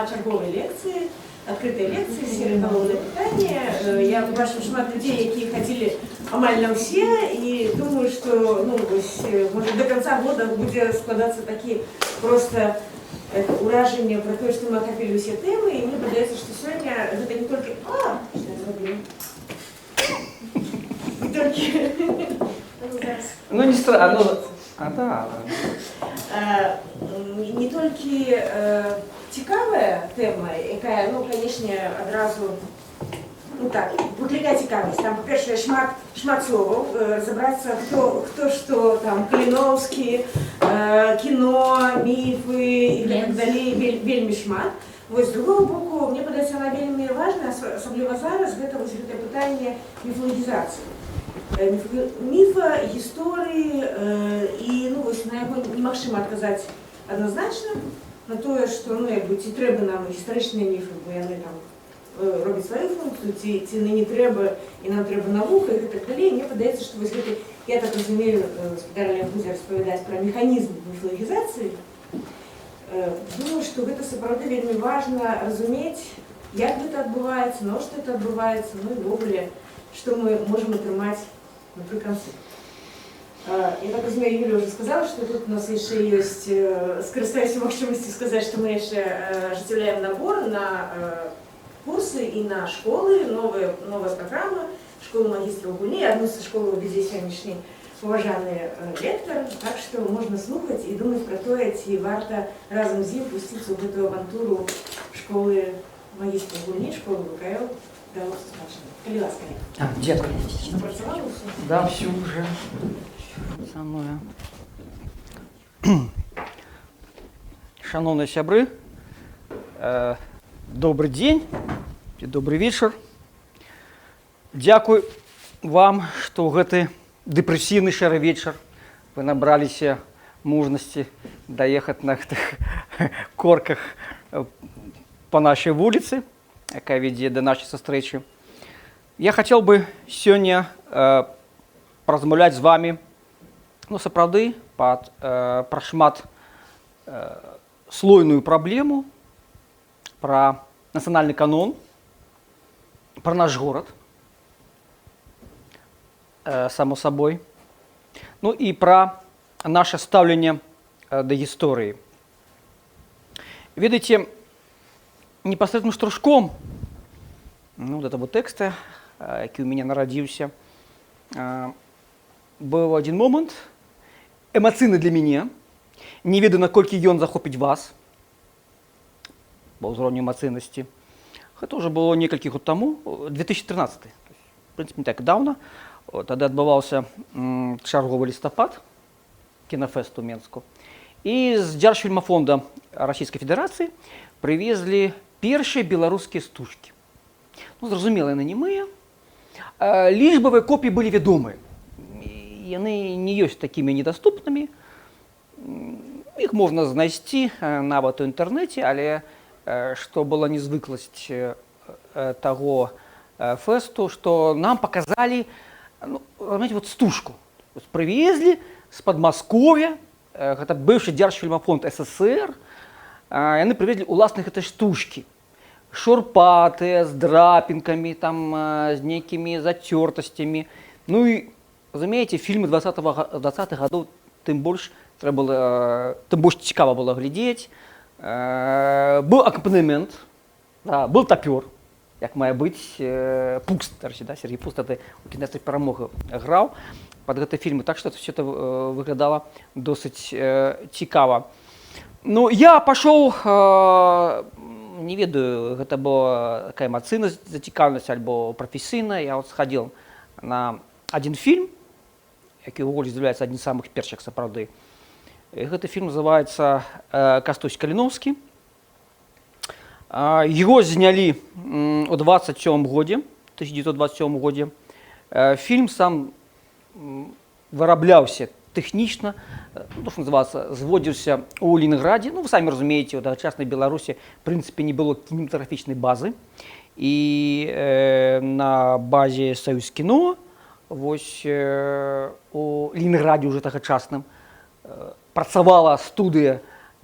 На чарговай лекцыі, адкрытай лекцыі серыі «Галоўнае пытанне». Я бачу шмат людзей, якія хадзілі амаль на ўсе, і думаю, што, ну, вось, можа, да канца года будзе складацца такі проста уражанне пра тое, што мы ахапілі ўсе тэмы, і мне падаецца, што сёння гэта не толькі... А, што я зрабіла? Не толькі... Ну, зараз. Ну, не стра... Ну, а, да. Не толькі цікавая тэма, якая, ну, канешне, адразу, ну так, выклікае цікавасць. Там, па-першае, шмат словаў, разабрацца, хто што, там, Каліноўскі, кіно, міфы і так далей, вельмі шмат. Вось, з другого боку, мне падаецца, она вельмі важная, асабліва зараз, гэта вось гэта пытанне міфалагізацыі. Міфа, гісторыі, і, ну, вось, на яго немагчыма адказаць адназначна, на тое, што, ну, як бы, ці трэба нам гістарычныя міфы, бо яны там робяць сваю функцыю, ці не трэба, і нам трэба навука, і гэтак далей. Мне падаецца, што вось гэты, я так разумею, спадар Алег будзе распавядаць пра механізм міфалагізацыі. Думаю, што гэта сапраўды вельмі важна разумець, як гэта адбываецца, навошта гэта адбываецца, ну і ўвогуле, што мы можам атрымаць напрыканцы. Я так разумею, Юля ўжо сказала, што тут у нас яшчэ ёсць, скарыстаюся магчымасцю сказаць, што мы яшчэ ажыццяўляем набор на курсы і на школы, новая праграма, школу магістраў гульні, адну са школаў вядзе сённяшні паважаны лектар, так што можна слухаць і думаць пра тое, ці варта разам з ім пусціцца ў гэтую авантуру школы магістраў гульні, школы ВКЛ, Беларусі спадчыны. Калі ласка, Олег. А, дзякую. Напрацавала ўсё? Да, все уже со мною. Шаноўныя сябры, добры дзень і добры вечар. Дзякуй вам, што ў гэты дэпрэсіўны шэры вечар вы набраліся мужнасці даехаць на гэтых корках па нашай вуліцы, якая вядзе да нашай сустрэчы. Я хацеў бы сёння паразмаўляць з вамі, ну, сапраўды, пра шмат слойную праблему, пра нацыянальны канон, пра наш горад, само сабой, ну і пра наше стаўленне да гісторыі. Ведаеце, непасрэдным штуршком, ну, вот этого тэкста, які ў мяне нарадзіўся, быў адзін момант эмацыйны для мяне. Не ведаю, наколькі ён захопіць вас па ўзроўню эмацыйнасці. Гэта ўжо было некалькі год таму, 2013. В принципе, не так даўно. Тады адбываўся чарговы лістапад, кінафест у Менску. І з Дзяржфільмафонда Расійскай Федэрацыі прывезлі першыя беларускія стужкі. Ну, зразумела, яны немыя. Лічбавыя копіі былі вядомыя. І яны не ёсць такімі недаступнымі. Іх можна знайсці нават у інтэрнэце, але што была незвыкласць таго фэсту, што нам паказалі, ну, разумееце, вот стужку. Вот прывезлі з Падмасковя, гэта быўшы Дзяржфільмафонд СССР, яны прывезлі уласных гэтай стужкі. Шурпатыя, з драпінкамі, там, з нейкімі зацёртасцямі. Ну і, разумееце, фільмы 20-х гадоў тым больш трэба было, тым больш цікава было глядзець. Быў акампанемент, да, был тапёр, як мае быць, Пукс, дарэчы, да, Сергей Пукс тады у кінатэатры «Перамога» граў пад гэты фільмы, так што это все это выглядала досыць цікава. Ну, я пашоў, не ведаю, гэта была такая эмацыйная зацікаўленасць альбо прафесійная, я вот схадзіл на адзін фільм, які ўвогуле з'яўляецца адзін з самых першых сапраўды. І гэты фільм называецца «Кастусь Каліноўскі». Его знялі у 27 годзе, 1927 годзе. Фільм сам вырабляўся тэхнічна, ну, што называецца, зводзіўся ў Ленінградзе. Ну, вы самі разумееце, у тагачаснай Беларусі, в прынцыпе, не было кінематаграфічнай базы. І на базе Саюз кіно, вось, у Ленінградзе уже тагачасным, працавала студыя.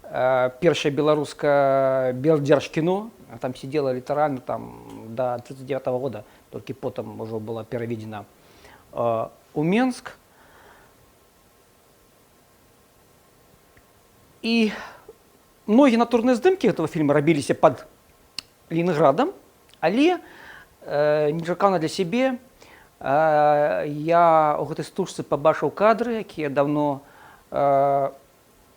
Першае беларускае Белдзяржкіно, там сидела літаральна там до 39 -го года, толькі потым ужо была пераведзена у Менск. І многія натурныя здымкі гэтага фільма рабіліся пад Ленінградам, але нечакана для сябе я ў гэтай стужцы пабачыў кадры, якія даўно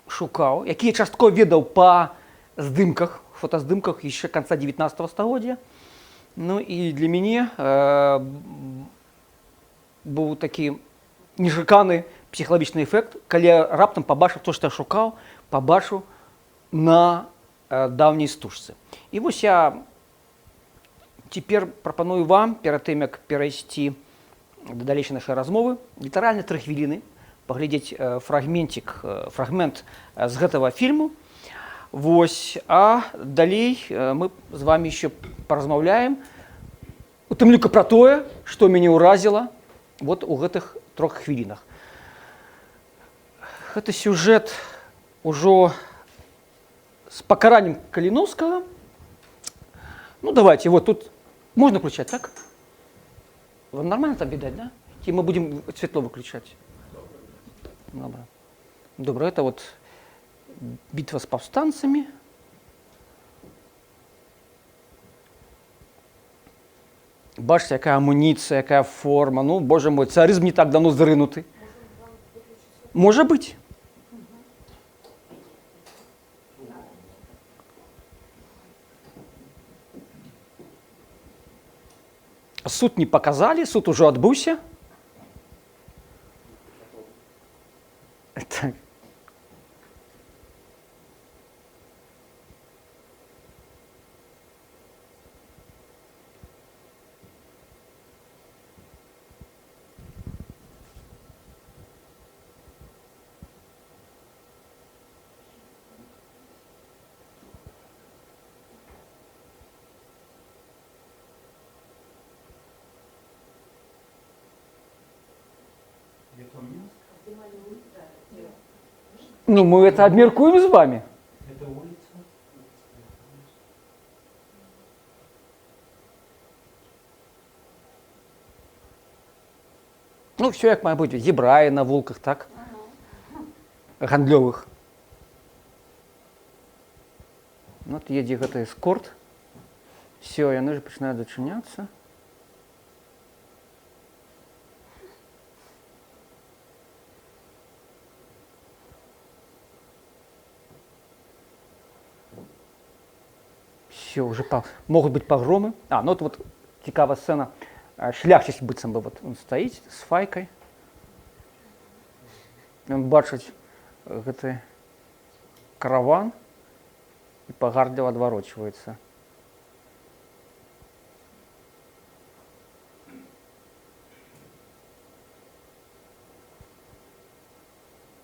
шукаў, якія часткова ведаў па здымках, фотаздымках яшчэ канца 19 стагоддзя. Ну і для мяне быў такі нечаканы псіхалагічны эфект, калі я раптам пабачыў то, што я шукаў, пабачыў на даўняй стужцы. І вось я цяпер прапаную вам, перад тым, як перайсці да далейшай нашай размовы, літаральна 3 хвіліны паглядзець фрагмент з гэтага фільму. Вось, а далей мы з вами еще паразмаўляем, у тым ліку пра тое, што мяне ўразіла вот у гэтых 3 хвілінах. Гэты сюжэт ужо з пакараннем Каліноўскага. Ну, давайте, вот тут можно включать, так? Вам нормально там видать, да? И мы будем светло выключать. Добра. Добра, это вот битва с повстанцами. Бачите, якая амуніцыя, якая форма. Ну, боже мой, царызм не так давно зрынуты. Можа быць. Суд не показали, суд ужо адбыўся. Так. Ну, мы это абмяркуем з вами. Это улица. Ну, все як мае быць. Гебраі на вулках, так? Гандлёвых. Ну, от едзе гэты эскорт. Все, яны же пачынаюць зачыняцца. Все, уже могут быть погромы. А, ну вот, вот цікавая сцена. Шляхціц быццам бы вот он стаіць з файкай. Ён бачыць гэты караван і пагардліва адварочваецца.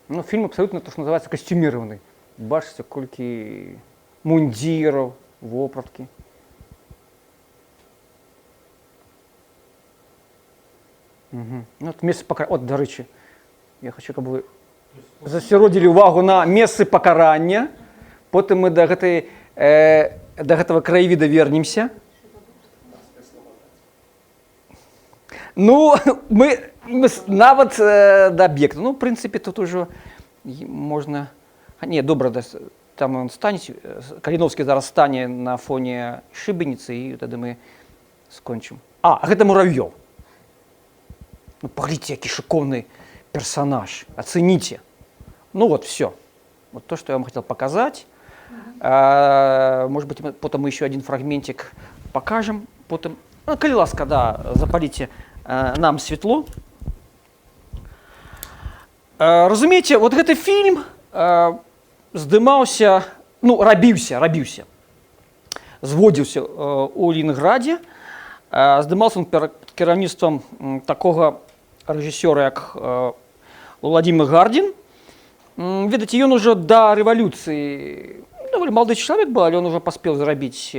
Ну, фильм абсолютно то, что называется, костюмированный. Бачыце, колькі мундзіраў, вопраткі. Угу. Ну, от месца пакарання. От, дарэчы, я хочу, каб вы засяродзілі ўвагу на месцы пакарання. Потым мы да гэтага краявіда вернемся. Ну, мы нават да аб'екта. Ну, в прынцыпе, тут ужо можна... А, не, добра, да, там он стане, Каліноўскі зараз стане на фоне шыбеніцы, і тады мы скончым. А, гэта Муравьёў. Ну, паглядзіце, які шыкоўны персонаж. Оцените. Ну вот, все. Вот то, что я вам хотел показать. Может быть, мы потом еще один фрагментик покажем. Потом, ну, калі ласка, да, запалите нам светло. Разумееце, вот гэты фільм здымаўся, ну, рабіўся, зводзіўся у Ленінградзе. Здымаўся он пад кіраўніцтвам такога рэжысёра, як Владимир Гардин. Ведаеце, ён ужо да рэвалюцыі даволі малады чалавек быў, але ён ужо паспеў зрабіць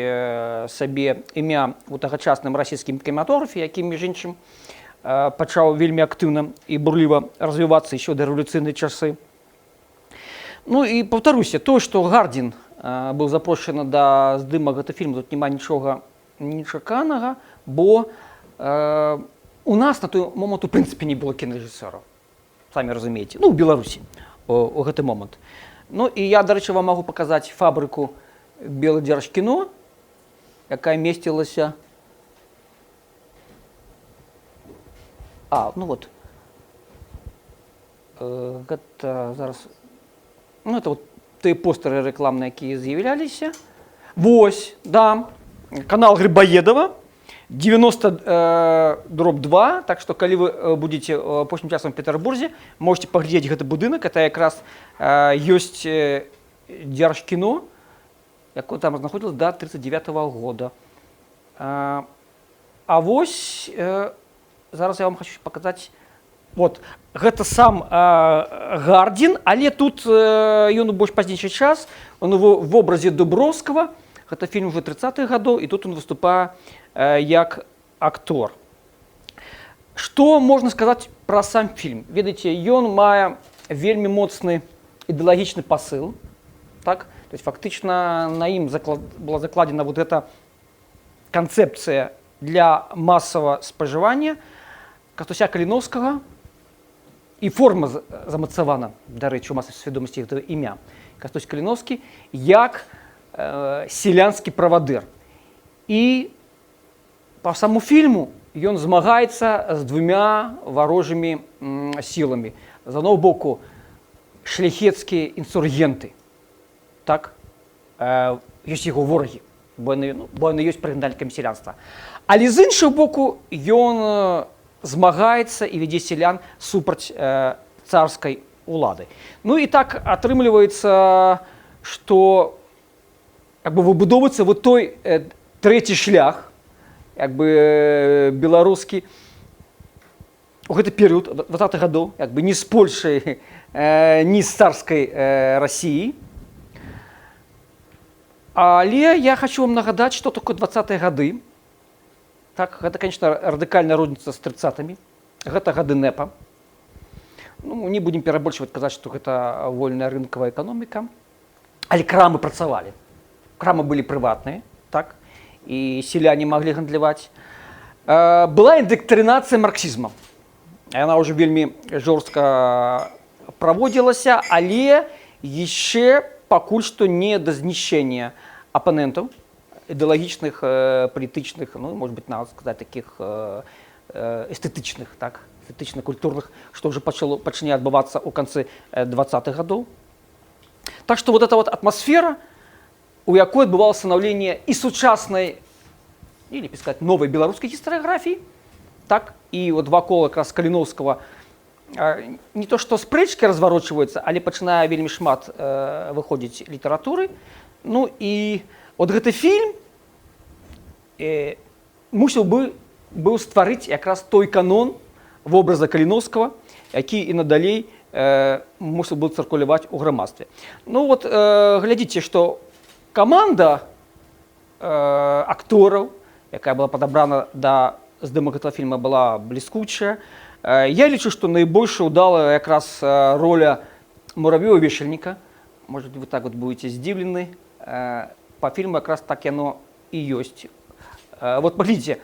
сабе імя ў тагачасным расійскім кінематографе, які, між іншым, пачаў вельмі актыўна і бурліва развівацца еще да рэвалюцыйныя часы. Ну і паўтаруся, то, што Гардзін быў запрошаны да здымак гэта фільму, тут няма нічога нечаканага, бо у нас на той момант у прынцыпе не было кінарэжысёраў. Самі разумееце, ну, у Беларусі у гэты момант. Ну і я, дарэчы, вам магу паказаць фабрыку Белдзяржкіно, якая месцілася. А, ну вот. Гэта зараз, ну, это вот тыя постэры рэкламныя, якія з'яўляліся. Вось, да, канал Грыбаедава, 90 дробь 2, так што калі вы будете апошнім часам в Петербурзе, можете паглядзець гэты будынак, это якраз ёсць Дзяржкіно, якое там знаходзілася до 39 -го года. А вось зараз я вам хочу паказаць. Вот, гэта сам Гардзін, але тут ён у больш пазнейшы час, он в образе Дубровского, гэта фільм уже 30-х гадоў, і тут он выступае як актор. Што можна сказаць пра сам фільм? Ведаеце, ён мае вельмі моцны ідэалагічны пасыл, так? То есть фактычна на ім была закладзена вот эта канцэпцыя для масавага спажывання Кастуся Каліноўскага, і форма замацавана, дарэчы, у масавай свядомасці гэтага імя. Кастусь Каліноўскі як селянскі правадыр. І па саму фільму ён змагаецца з двумя варожымі сіламі. З аднаго боку, шляхецкія інсургенты, так? Ёсць яго ворагі, бо яны, ну, бо яны ёсць прыгнальнікамі сялянства. Але з іншага боку, ён змагаецца і вядзе сялян супраць царскай улады. Ну і так атрымліваецца, што як бы выбудоўваецца вот той трэці шлях, як бы беларускі у гэты перыяд 20-х гадоў, як бы ні з Польшай, ні з царскай Расіі. Але я хочу вам нагадаць, што такое 20-е гады. Так, гэта, конечно, радыкальная розніца з 30-мі. Гэта гады НЭПа. Ну, не будем перабольшваць, казаць, што гэта вольная рынкавая эканоміка. Але крамы працавалі. Крамы былі прыватныя, так? І селяне маглі гандляваць. Была індактрынацыя марксізмам. Яна ўжо вельмі жорстка праводзілася, але яшчэ пакуль што не да знішчэння апанентаў ідэалагічных, палітычных, ну, может быть, нават сказаць, такіх эстэтычных, так, эстэтычна-культурных, што ўжо пачне адбывацца ў канцы 20-х гадоў. Так што вот эта вот атмасфера, у якой адбывалася станаўленне і сучаснай, или сказать, новай беларускай гістарыяграфіі, так, і вот вакол якраз Каліноўскага не то што спрэчкі разварочваюцца, але пачынае вельмі шмат выходзіць літаратуры. Ну і вот гэты фільм мусіў бы быў стварыць якраз той канон вобраза Каліноўскага, які і надалей мусіў быў цыркуляваць у грамадстве. Ну вот глядзіце, што каманда актораў, якая была падабрана да здымак этого фільма, была бліскучая. Я лічу, што найбольш удалая якраз роля Муравьева вешальніка. Может, вы так вот будете здзіўлены. По фільму якраз так яно і ёсць. Вот паглядзіце,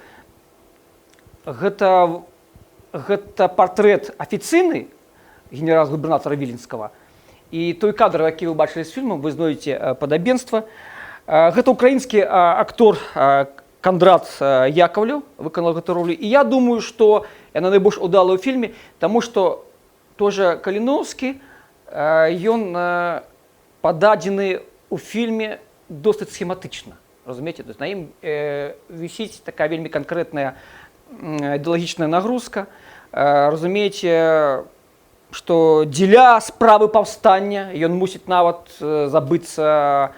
гэта партрэт афіцыйны генерал-губернатара Віленскага. І той кадр, які вы бачылі з фільму, вы знойдзеце падабенства. Гэта украінскі актор Кандрат Якаўлеў выканаў гэту ролю. І я думаю, што яна найбольш удалая ў фільме, таму што тоже Каліноўскі, ён пададзены ў фільме досыць схематычна. Разумееце, то есть на ім вісіць такая вельмі канкрэтная ідэалагічная нагрузка. Разумееце, што дзеля справы паўстання ён мусіць нават забыцца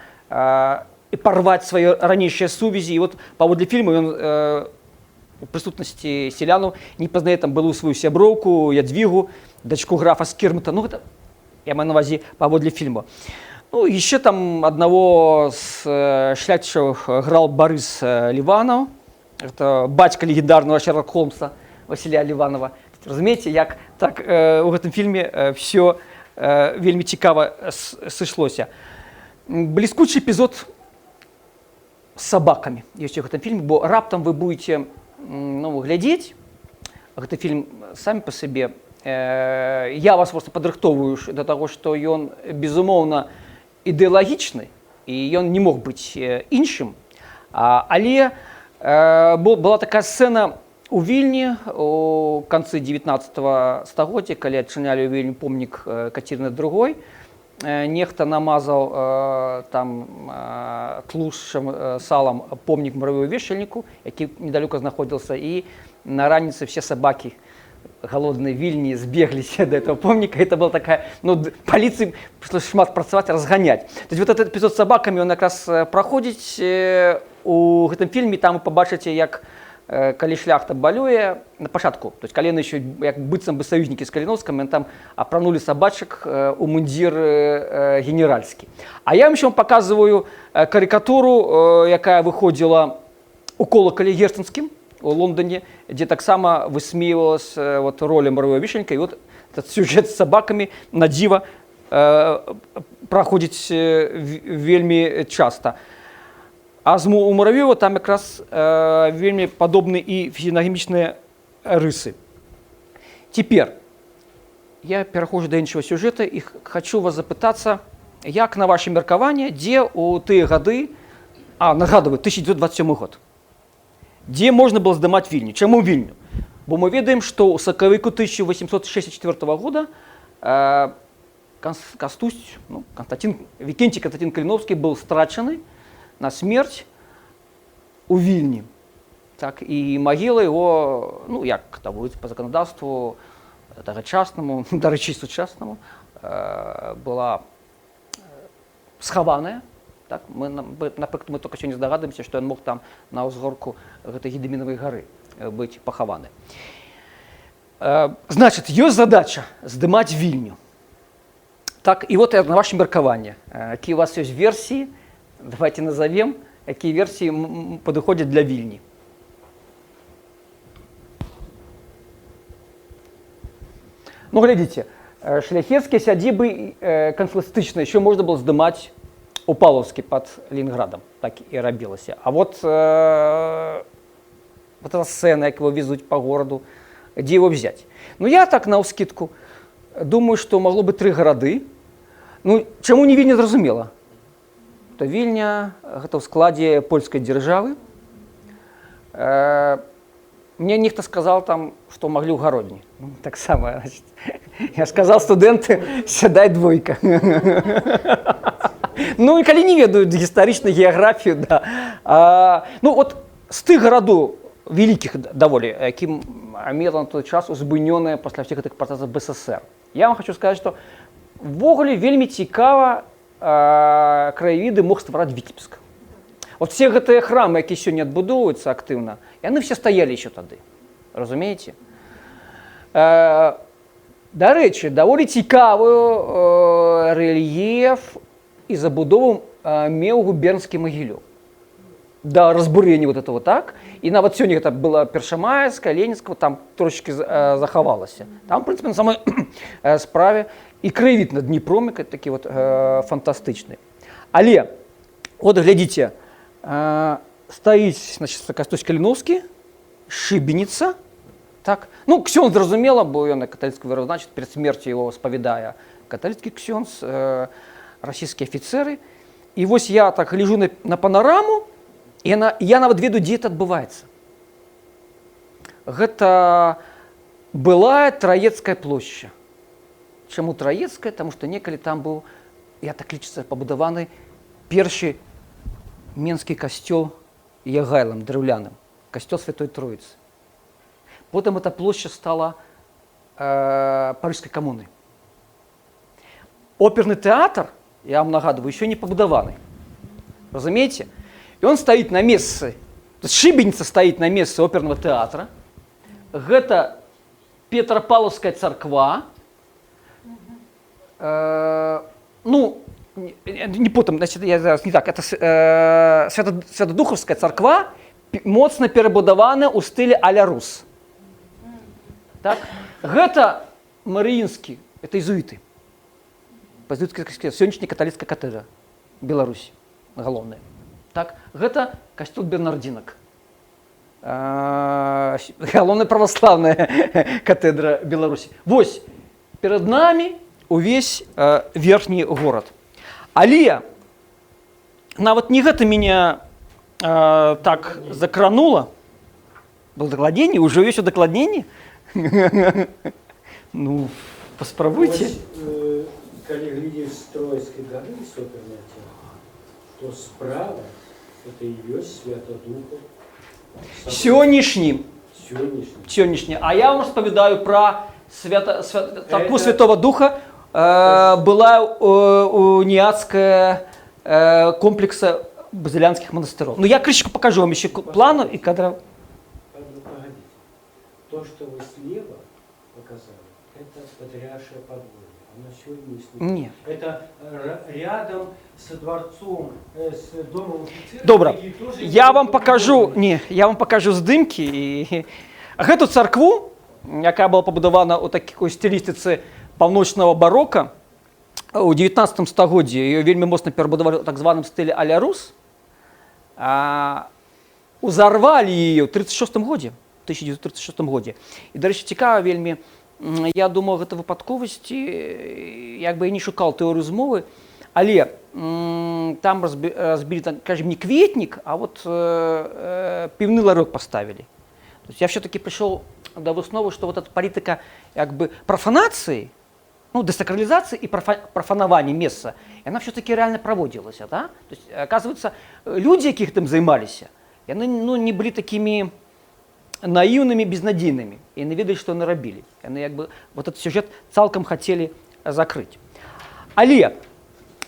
і парваць свае ранейшыя сувязі. І вот паводле фільму ён у прысутнасці сялянаў не пазнае там былую сваю сяброўку Ядвігу, дачку графа Скірмата. Ну, гэта я маю на увазе паводле фільму. Ну, еще там одного з шляхтичаў грал Барыс Ліванаў. Это бацька легендарного Шерлока Холмса Васіля Ліванова. Разумееце, як так у гэтым фільме все вельмі цікава сышлося. Бліскучы эпізод з сабакамі ёсць у гэтым фільме, бо раптам вы будете ну, глядзець гэты фільм самі па сабе. Я вас просто падрыхтоўваю да таго, што ён безумоўна ідэалагічны і ён не мог быць іншым. Але была такая сцэна у Вільні у канцы 19 стагоддзя, калі адчынялі ў Вільні помнік Кацерыны II, нехта намазаў там тлушчам, салам помнік Муравьёву-Вешальніку, які недалёка знаходзіўся, і на раніцы все сабакі голоднай Вільні збегліся до этого помніка. Это была такая, ну, паліцыі прыйшлося шмат працаваць, разганяць. То есть вот этот эпізод з сабакамі, он якраз праходзіць у гэтым фільме. Там вы пабачыце, як калі шляхта балюе на пачатку, то есть калі яны еще як быццам бы саюзнікі з Каліноўскім, яны там апранулі сабачак у мундзір генеральскі. А я вам еще показываю карыкатуру, якая выходзіла у «Колоколе» герценскім у Лондоне, дзе таксама высмейвалась вот роля Муравьёва-Вешальніка, і вот этот сюжет з сабакамі на дзіва праходзіць вельмі часта. А у Муравьёва там якраз вельмі падобны і фізіянагамічныя рысы. Цяпер я пераходжу да іншага сюжэта і хачу вас запытацца, як на ваше меркаванне, дзе ў тыя гады, нагадываю, 1927 год, дзе можна было здымаць Вільню? Чаму Вільню? Бо мы ведаем, што ў сакавіку 1864 года Кастусь, ну, Константин, Викентий Константин Калиновский был страчаны на смерть у Вільні. Так, і магіла его, ну, як там по заканадаўству тагачаснаму, дарэчы, сучаснаму, была схаваная. Так, мы, напрыклад, мы только сёння здагадваемся, што ён мог там на ўзгорку гэтай Гедымінавай гары быць пахаваны. Значит, ёсць задача здымаць Вільню. Так, і вот я на ваше меркаванне, якія у вас ёсць версіі, давайте назовем, якія версіі падыходзяць для Вільні. Ну, глядзіце, шляхецкія сядзібы канцылістычныя еще можна было здымаць у Павловске под Ленинградом, так і рабілася. А вот, вот эта сцена, як его везуць по городу, дзе его взять? Ну, я так наўскідку думаю, што магло бы тры гарады. Ну, чаму не Вільня, зразумела? То Вільня гэта ў складзе польскай дзяржавы. Мне нехта сказал там, што маглі ў Гародні. Ну, таксама, значит, я сказал: «Студэнты, сядай двойка». Ну і калі не ведаюць гістарычную геаграфію, да. Ну вот з тых гарадоў вялікіх даволі, якім мела на той час узбуйнёная пасля всех гэтых працэсаў БССР. Я вам хочу сказаць, што увогуле вельмі цікава краявіды мог ствараць Віцебск. Вот все гэтыя храмы, якія сёння адбудоўваюцца актыўна, яны все стаялі еще тады. Разумееце? Дарэчы, даволі цікавую рэльеф і забудову меў губернскі Магілёў. Да разбурэння вот этого, так. І нават сёння гэта была Першамайская, Ленінскага, там трошечки захавалася. Там, в принципе, на самой справе і краявід над Дніпром, які такі вот фантастычны. Але от глядзіце, стаіць, значит, Кастусь Каліноўскі, шыбеніца, так? Ну, ксёндз, зразумела, бо ён каталіцкую веру, значит, перед смерцю его спавядае каталіцкі ксёндз, расійскія афіцеры. І вось я так гляжу на панораму, і я нават ведаю, дзе это адбываецца. Гэта былая Траецкая плошча. Чаму Траецкая? Таму што некалі там быў, я так лічыцца, пабудаваны першы менскі касцёл Ягайлам драўляным, касцёл Святой Троіцы. Потым эта плошча стала Парыжскай камунай. Оперны тэатр, я вам нагадываю, еще не пабудаваны. Разумееце? І он стаіць на месцы, то есть шыбеніца стаіць на месцы опернага тэатра. Гэта Петрапавловская царква. Ну, не потым, значит, я зараз не так, это Святадухаўская царква, моцна перабудаваная ў стылі а-ля рус. Так? Гэта Марыінскі, это езуіты. Базіліцкі касцёл, сённяшняя каталіцкая катэдра Беларусі, галоўная. Так, гэта касцёл бернардзінак. Галоўная праваслаўная катэдра Беларусі. Вось перад намі увесь верхні горад. Але нават не гэта меня так закранула. Было дакладненне, ўжо ёсць удакладненне? Ну, паспрабуйце. Вось, калі глядзіш з Троицкой горы с оперного театра, то справа это и есть Святодухов собор. Сённяшні. Сённяшні. Сённяшні. А я вам распавядаю пра царкву Святого Духа, была уніяцкая комплекса базилианских монастыров. Ну, я крышечку покажу вам еще плану и кадров. Погодите. То, что вы слева показали, это Патриаршее подворье. Оно сегодня не Не. Это рядом со дворцом, с домом офицеров. Добра. Такие тоже Я вам есть покажу, дома. Не, я вам покажу здымкі і гэту царкву, якая была пабудавана ў такой стылістыцы паўночнага барока у 19 стагоддзі, ее вельмі моцна перабудавалі ў так званым стылі а-ля рус. Узарвалі ее ў 36 годзе, 1936 годзе. І, дарэчы, цікава вельмі, я думаў, гэта выпадковасці, як бы я не шукаў тэорыю змовы, але там разбілі, там, скажем, не кветнік, а вот піўны ларёк поставили. То есть я все-таки пришел до высновы, что вот эта политика как бы профанации, ну, десакрализации и профанавання месца, она все-таки реально проводилась, да? То есть, оказывается, люди, якіх там займаліся, яны, ну, не былі такімі наіўнымі, безнадзейнымі. І яны ведалі, што яны рабілі. Яны як бы вот этот сюжет цалкам хацелі закрыць. Але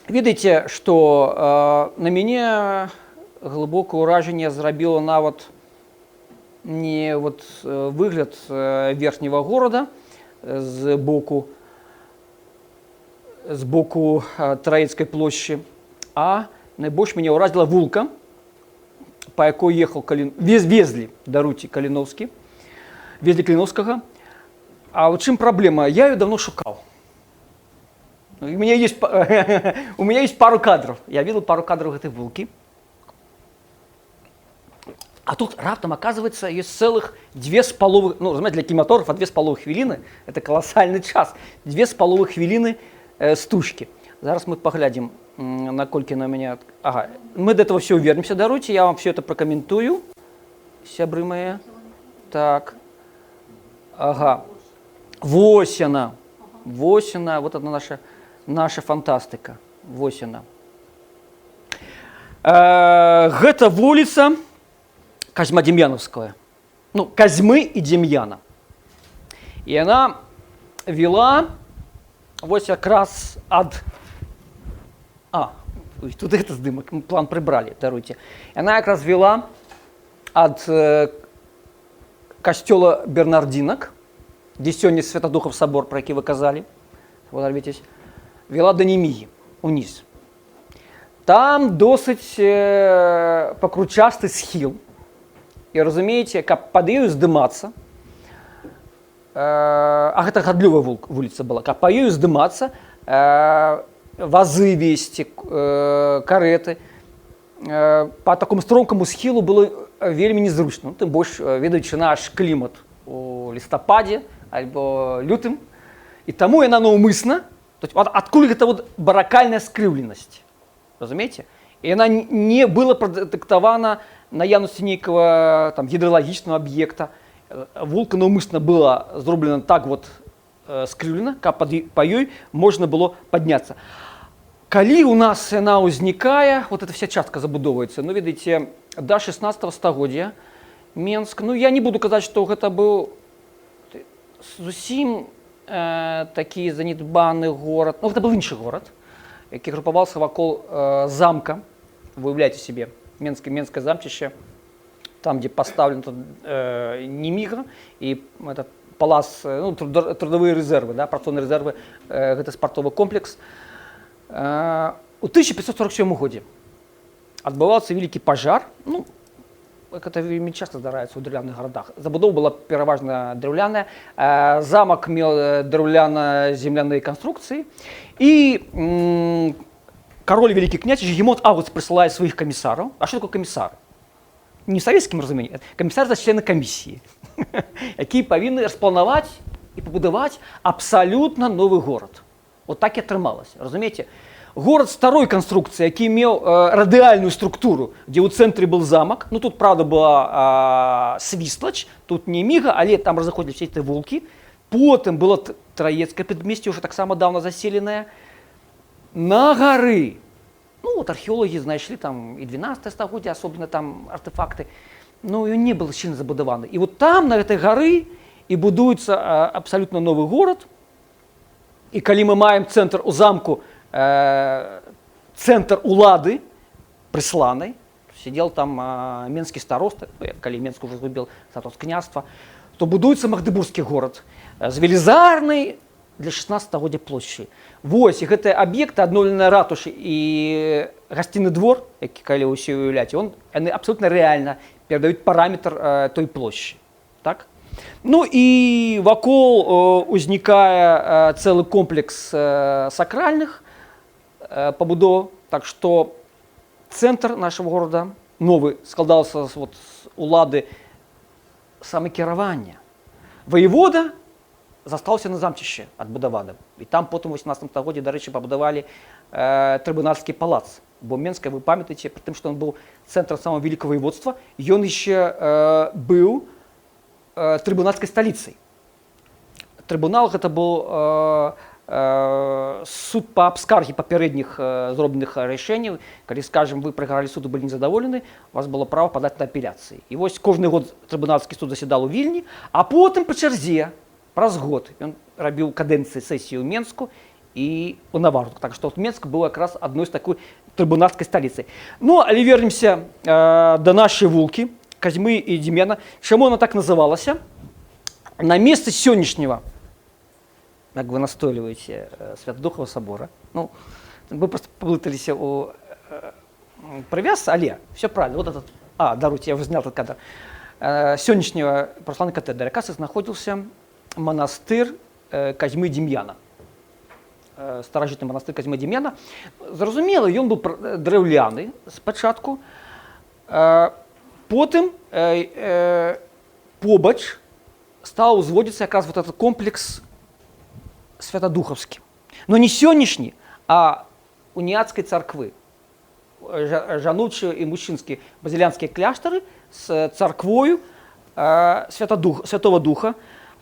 ведаеце, што на мяне глыбокае ўражанне зрабіла нават не вот выгляд верхняга горада з боку Траецкай плошчы, а найбольш мяне ўразіла вулка, па якой ехал Калін... везлі, даруйце, Каліноўскі, везлі Каліноўскага. А ў чым праблема? Я ее давно шукаў. У меня есть, у меня есть пару кадров. Я видел пару кадров этой вулкі. А тут раптам, оказывается, есть целых 2,5, ну, разумееце, для кинематографа 2,5 хвіліны, это колоссальный час, 2,5 хвіліны стужкі. Зараз мы паглядзім, наколькі на меня. Ага, мы до этого все вернемся, даруйте, я вам все это прокомментую, сябры мои. Так, ага, вось яна, вось яна, вот одна наша фантастыка, вось яна. Гэта вуліца Козьмодемьяновская. Ну, Козьмы и Демьяна. І яна вела вось якраз ад. А, ой, тут гэта здымак, мы план прыбралі, даруйце. Яна якраз вела ад касцёла бернардзінак, дзе сёння Святадухаў сабор, пра які вы казалі, Владимир Витязь, вела да Немігі уніз. Там досыць пакручасты схіл. І разумееце, каб пад ёю здымацца, а гэта гандлёвая вуліца была, каб па ёю здымацца, вазы весці, карэты, па такому стромкаму схілу было вельмі незручна, ну, тым больш ведаючы наш клімат у лістападзе альбо лютым. І таму яна наўмысна, то есть, вот адкуль гэта вот баракальная скрыўленасць, разумееце? І яна не была прадыктавана наяўнасцю нейкага там гідралагічнага аб'екта. Вулка наўмысна была зроблена так вот скрыўлена, каб па ёй можна было падняцца. Калі у нас яна ўзнікае, вот эта вся частка забудоўваецца, ну, ведаеце, да 16 стагоддзя Менск, ну, я не буду казаць, што гэта быў зусім такі занедбаны горад, ну, гэта быў іншы горад, які групаваўся вакол замка. Вы уяўляеце сабе, Менскае замчышча, там, дзе пастаўлен тут Неміга і этот палац, ну, трудовыя рэзервы, да, працоўныя рэзервы, гэта спартовы комплекс. У 1547 годзе адбываўся вялікі пажар, ну, Як это вельмі часта здараецца ў драўляных гарадах. Забудова была пераважна драўляная. Замак меў драўляна-земляныя канструкцыі. І кароль, вялікі князь Жыгімонт Аўгуст прысылае сваіх камісараў. А што такое камісары? Не ў савецкім разуменні. Камісар — это члены камісіі, якія павінны распланаваць і пабудаваць абсалютна новы горад. Вот так і атрымалася. Разумееце? Горад старой канструкцыі, які меў радыальную структуру, дзе ў цэнтры был замак. Ну, тут, правда, была Свіслач, тут не Міга, але там разыходзілі все эти вулкі. Потым было Траецкае прадмесце, ўжо таксама даўно заселенае. На гары. Ну, вот археолагі знайшлі там і 12 стагоддзя, асобна там артэфакты. Но ён не был шчыльна забудаваны. І вот там, на гэтай гары, і будуецца абсалютна новы горад. І калі мы маем цэнтр у замку, цэнтр улады прысланай, сидел там менскі староста, ну, як калі Менск уже згубіў статус княства, то будуецца Магдэбургскі горад з велізарнай для 16 стагоддзя плошчы. Вось, і гэтыя аб'екты, адноўленая ратуша і гасціны двор, які, калі ўсе уяўляць, яны абсолютна рэальна перадаюць параметр той плошчы. Так? Ну і вакол узнікае цэлы комплекс сакральных пабудоў, так што цэнтр нашего города новы складаўся вот, з улады самакіравання. Ваявода застаўся на замчышчы адбудаваным. І там потым у 18 стагоддзі, дарэчы, пабудавалі трыбунальскі палац. Бо Менск, вы памятаеце, пры тым, што он быў цэнтрам самого вялікага ваяводства, ён яшчэ быў трыбунальскай сталіцай. Трыбунал — гэта быў суд па абскаргі папярэдніх зробленых рашэнняў. Калі, скажем, вы прайгралі суду, былі незадаволены, у вас было права падаць на апеляцыі. І вось кожны год трыбунальскі суд заседал у Вільні, а потым па чарзе праз год ён рабіў кадэнцыі сесіі ў Менску і у Навардуку. Так што вот Менск быў якраз адной з такой трыбунальскай сталіцай. Ну, але вернемся да нашай вулкі Казьмы і Дзем'яна. Чаму она так называлася? На месцы сённяшняга, як вы настойліваеце, Святодухова собора. Ну, вы просто паблыталіся у прывяз, але все правильно. Вот этот, даруйте, я уже знял этот кадр. Сённяшняга праваслаўнай катедры, якраз і знаходзіўся манастыр Казьмы Дзем'яна. Старажытны манастыр Казьмы Дзем'яна. Зразумела, ён быў драўляны спачатку. Потым побач стаў узводзіцца якраз вот этот комплекс святадухаўскі. Но не сённяшні, а уніяцкай царквы. Жаночыя і мужчынскія базілянскія кляштары з царквою Святого Духа.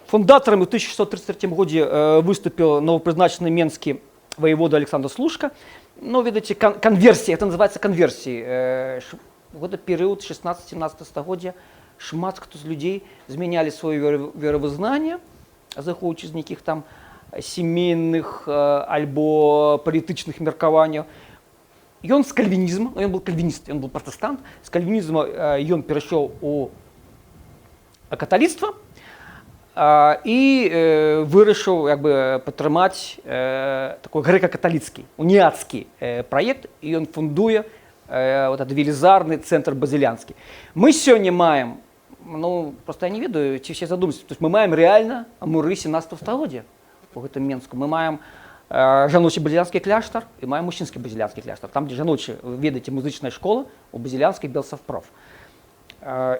Фундатарам у 1633 годзе выступіў новапрызначаны менскі ваявода Александр Служка. Ну, ведаеце, канверсія, это называется канверсіяй. Гэта перыяд 16-17 стагоддзя, шмат хто з людзей змянялі сваё веравызнанне, зыходзячы з нейкіх там семейных альбо палітычных меркаванняў. Ён з кальвінізма, ну, ён был кальвініст, ён был пратэстант, з кальвінізма ён перайшоў у каталіцтва і вырашыў як бы падтрымаць такой грэка-каталіцкі, уніяцкі праект, і ён фундуе вот этот велізарны цэнтр базылянскі. Мы сёння маем, ну, просто я не ведаю, ці все задумаюцца, то есть мы маем реально муры 17 стагоддзя у гэтым Менску. Мы маем жаночы базілянскі кляштар і маем мужчынскі базілянскі кляштар. Там, дзе жаночы, ведаеце, музычная школа, у базілянскай Белсовпроф.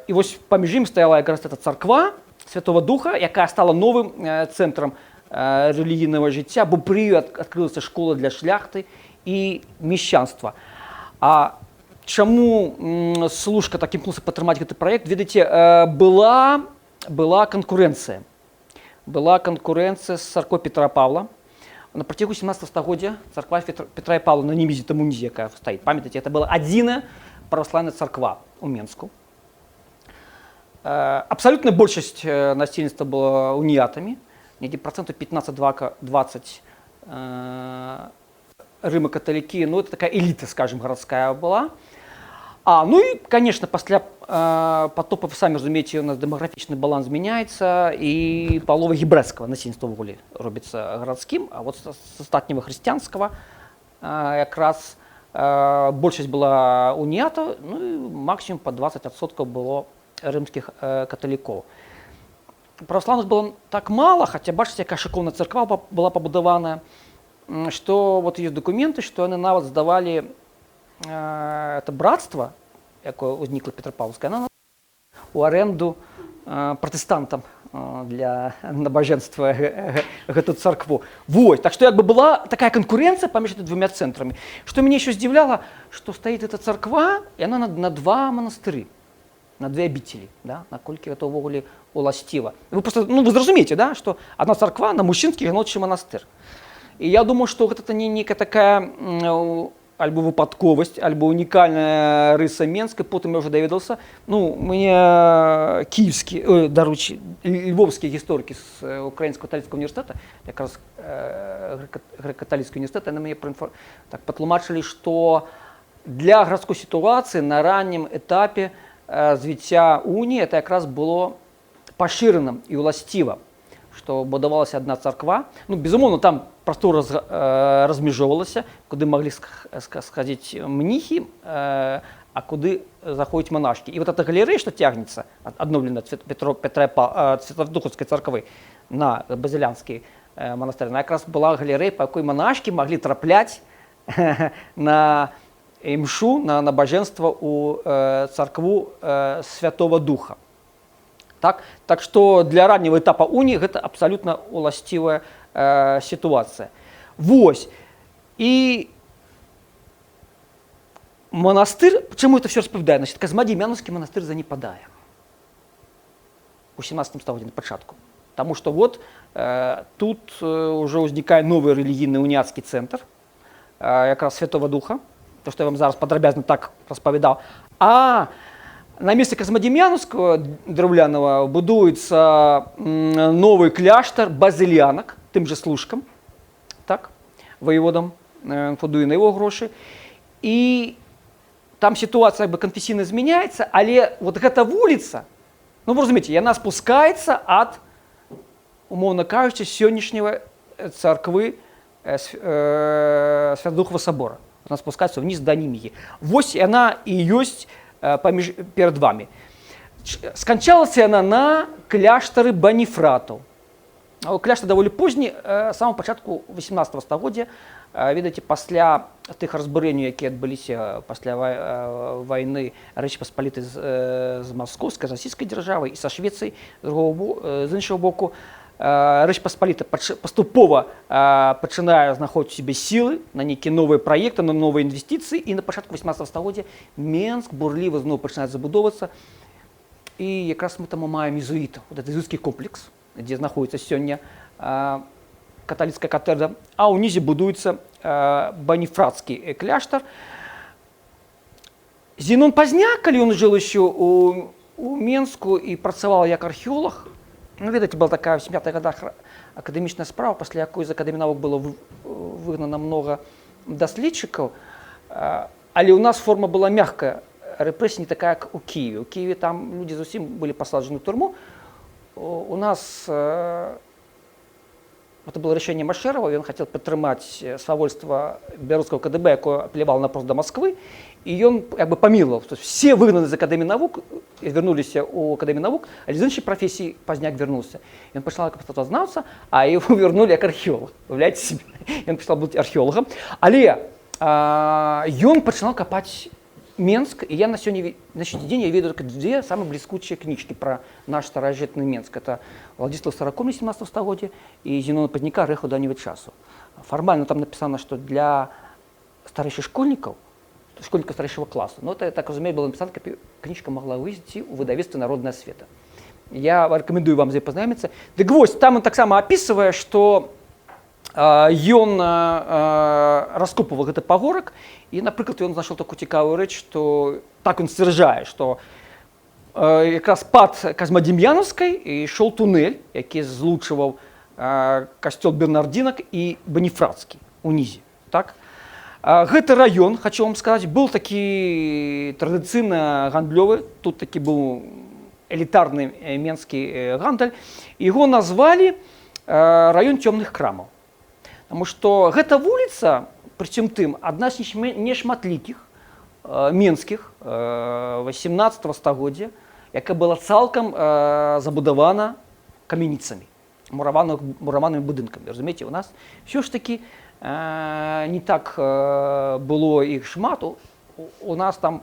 І вось паміж ім стаяла якраз эта царква Святого Духа, якая стала новым цэнтрам рэлігійнага жыцця, бо пры ёй адкрылася школа для шляхты і мешчанства. А чаму Служка так імкнуўся падтрымаць гэты праект? Ведаеце, была канкурэнцыя. Была канкурэнцыя з царквой Петра Павла. На працягу 17 стагоддзя царква Петра і Павла на Немізе, там унізе, якая стаіць. Памятаеце, это была адзіная праваслаўная царква ў Менску. Абсалютная большасць насельніцтва была уніятамі, недзе працэнтаў 15-20 рыма-каталікі, ну, это такая эліта, скажем, гарадская была. Ну і, конечно, пасля потопа, вы самі разумееце, у нас дэмаграфічны баланс змяняецца, і палова гебрэйскага насельніцтва ўвогуле робіцца гарадскім, а вот з астатняга хрысціянскага якраз Большасць была уніятаў, ну і максімум па 20% было рымскіх каталікоў. Праваслаўных было так мала, хаця бачыце, якая шыкоўная царква была пабудаваная, што вот ёсць дакументы, што яны нават здавалі это братства, якое ўзнікла Петрапаўлаўскае, яна у аренду пратэстантам для набажэнства гэту царкву. Вось, так што як бы была такая канкурэнцыя паміж гэтымі двумя цэнтрамі. Што мяне еще здзіўляла, што стаіць эта царква, і она на два манастыры, на две абіцелі, да? Наколькі гэта ўвогуле уласціва. Вы просто, ну, вы зразумееце, да, што одна царква на мужчынскі і жаночы манастыр. І я думаю, што гэта не нейкая такая альбо выпадковасць, альбо унікальная рыса Менска. Потым я уже даведаўся, ну, мне кіевскі, даручы, львовскія гісторыкі з Украінскага каталіцкага універсітэта, якраз грэка-каталіцкі універсітэт, яны мне так патлумачылі, што для гарадской сітуацыі на раннім этапе развіцця уніі это якраз было пашыраным і ўласціва, што будавалася адна царква. Ну, безумоўна, там прастора размяжоўвалася, куды маглі схадзіць мніхі, а куды заходзяць манашкі. І вот эта галерэя, што цягнецца, адноўлена Петро, Петра Святадухаўскай царквы на базылянскі манастыр, она якраз была галерэя, па якой манашкі маглі трапляць на імшу, на набажэнства ў царкву Святого Духа. Так? Так што для ранняга этапа уніі гэта абсалютна уласцівая сітуацыя. Вось. І манастыр, чаму это все распавядае? Значит, Казма-Дзем'янаўскі манастыр занепадае у 17 стагоддзі на пачатку. Таму што вот тут уже ўзнікае новы рэлігійны уніяцкі цэнтр, якраз Святого Духа, то, што я вам зараз падрабязна так распавядаў. А на месцы Казмадзем'янаўскага драўлянага будуецца новы кляштар базыльянак тым же служкам, так, ваеводам, будуе на его грошы. І там сітуацыя як бы канфесійна змяняецца, але вот гэта вуліца, ну, вы разумееце, яна спускаецца ад, умоўна кажучы, сённяшняга царквы Святодухова собора. Она спускаецца вниз да Німігі. Вось яна і ёсць паміж перад вами. Сканчалася яна на кляштары баніфратаў. Кляштар даволі позні, самого пачатку 18 стагоддзя, ведаеце, пасля тых разбурэнняў, якія адбыліся пасля вайны Рэчы Паспалітай з маскоўскай, расійскай дзяржавай і са Швецыяй з іншага боку, Рэч Паспаліта паступова пачынае знаходзіць у сябе сілы на нейкія новыя праекты, на новыя інвестыцыі, і на пачатку 18 стагоддзя Менск бурліва зноў пачынае забудоўвацца. І якраз мы там маем езуітаў, вот этот езуіцкі комплекс, дзе знаходіцца сёння каталіцкая катедра, а ўнізе будуецца баніфрацкі кляштар. Зенон Пазняк, калі ён жыў еще у Менску і працаваў як археолаг, ну, ведаеце, была такая в 70-х годах акадэмічная справа, пасля якой з Акадэміі навук было выгнана много даследчыкаў, але ў нас форма была мягкая, рэпрэсія не такая, як у Кіеве. У Кіеве там людзі зусім былі пасаджаны ў турму. У нас это было решение Машерова, и он хотел падтрымаць свавольства беларускага КДБ, якое апелявала напрост да Москвы, і ён як бы памілаваў. То есть все выгнаны з Акадэміі навук і вярнуліся ў Акадэмію навук, але з іншай прафесіі Пазняк вярнуўся. Ён пачынаў як мастацтвазнаўца, а его вернули як археолог. Уяўляеце себе? Ён пачаў быць археолагам. Але ён пачынаў капаць Менск, і я на сёння, на сённяшні дзень я ведаю только две самые бліскучыя кніжкі пра наш старажытны Менск. Это Владислав Саракомль 17 стагоддзя і Зенона Пазняка «Рэха даўнего часу». Фармальна там написано, что для старэйшых школьнікаў, школьнікаў старэйшага класу. Но это, я так разумею, было написано, каб кніжка могла выйсці ў выдавецтве «Народная асвета». Я рэкамендую вам з ёй пазнаёміцца. Дык вось, там он таксама апісвае, што ён раскопваў гэты пагорак і, напрыклад, ён знайшоў такую цікавую рэч, што так ён сцвярджае, што якраз пад Казмадзем'янаўскай ішоў тунэль, які злучваў касцёл бернардзінак і баніфрацкі унізе. Так? Гэты раён, хочу вам сказаць, был такі традыцыйна гандлёвы, тут такі быў элітарны менскі гандаль. Яго назвалі раён цёмных крамаў. Таму што гэта вуліца Прычым тым, адна з нешматлікіх менскіх 18 стагоддзя, якая была цалкам забудавана камяніцамі, мураванымі будынкамі. Разумееце, у нас все ж таки не так было іх шмат. У нас там,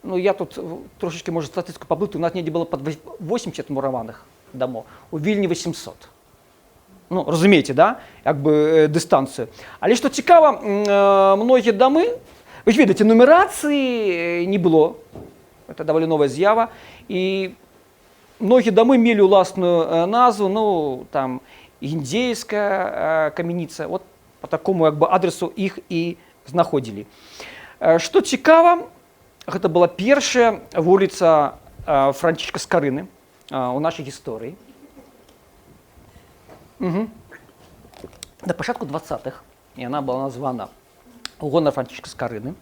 ну, я тут трошачкі, можа, статыстыку паблытаю, у нас недзе было пад 80 мураваных дамоў, у Вільні 800. Ну, разумееце, да? Як бы дыстанцыю. Але што цікава, многія дамы, вы ж ведаеце, нумерацыі не было. Это даволі новая з'ява. І многія дамы мелі ўласную назву, ну, там, індзейская камяніца. Вот по такому як бы адресу іх і знаходзілі. Што цікава, гэта была першая вуліца Францішка Скарыны у нашай гісторыі. Угу. На пачатку 20-х яна была названа у гонар Францішка Скарыны.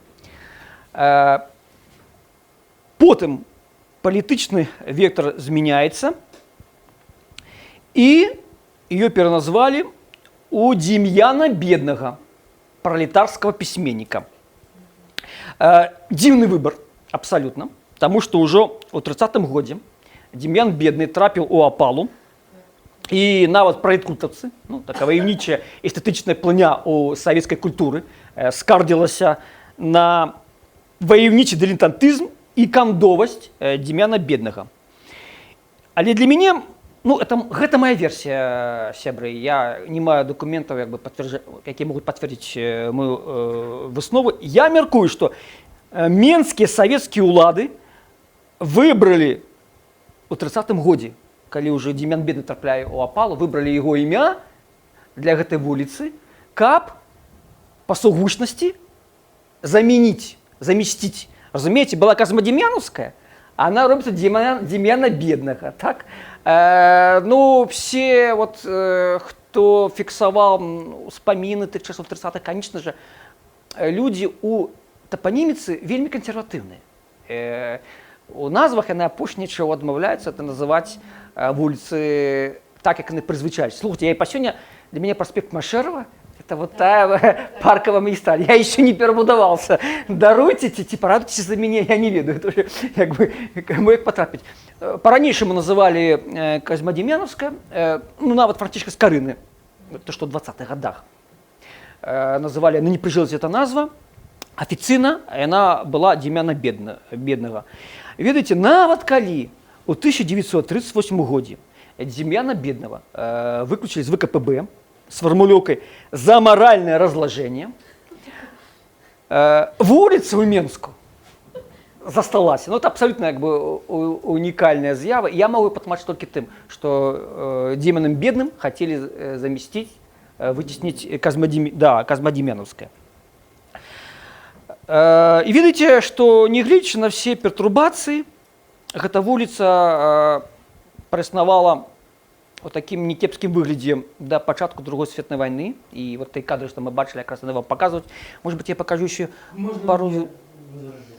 Потым палітычны вектор змяняецца, і ее пераназвалі у Демьяна Беднага, пролетарского пісьменніка. Дзіўны выбар абсалютна, таму што ўжо ў 30 годзе Демьян Бедны трапіў у апалу, і нават пралеткультаўцы, ну, такая ваяўнічая эстэтычная плыня у савецкай культуры, скардзілася на ваяўнічы дылетантызм і кандовасць Демьяна Беднага. Але для мяне, ну, гэта моя версія, сябры, я не маю дакументаў, як бы, якія могуць пацвердзіць мою выснову. Я мяркую, што менскія савецкія ўлады выбралі у 30 годзе, калі ўжо Демьян Бедны трапляе ў апалу, выбралі яго імя для гэтай вуліцы, каб па сугучнасці заменіць, замесціць. Разумееце, была Казмадзям'янаўская, а она робіцца Демьяна Беднага. Так? Ну, все, вот, хто фіксаваў успаміны тых часоў 30-х, конечно же, людзі у тапаніміцы вельмі кансерватыўныя. У назвах яны апошняе, чаго адмаўляюцца, это называць вуліцы так, як яны прызвычаюць. Слухайте, я і па сёння, для мяне праспект Машэрава — это вот тая паркавая магістраль. Я еще не перабудавался. Даруйце ці парадуйце за мяне, я не ведаю. Это уже, як бы, каму як патрапіць. Па-ранейшаму называлі Казьмадзям'янаўская, ну, нават Францішка Скарыны, то, што ў 20-х годах. Называлі, ну, не прыжылася эта назва. Афіцыйна яна была Демьяна Беднага. Ведаеце, нават калі у 1938 годзе Демьяна Беднага выключылі з ВКПБ с фармулёўкай «за моральное разложение», вуліца ў Менску засталася. Ну, это абсолютно як бы унікальная з'ява. Я могу патлумачыць толькі тым, што Демьяном Бедным хацелі замесціць, выцесніць да, Казмадзям'янаўская. І ведаеце, што нягледзячы на все пертурбацыі, гэта вуліца праіснавала у такім някепскім выглядзе да пачатку Другой сусветнай вайны. І вот той кадры, што мы бачылі, якраз яны вам паказваюць. Может быть, я покажу еще Можно пару. мне возражение?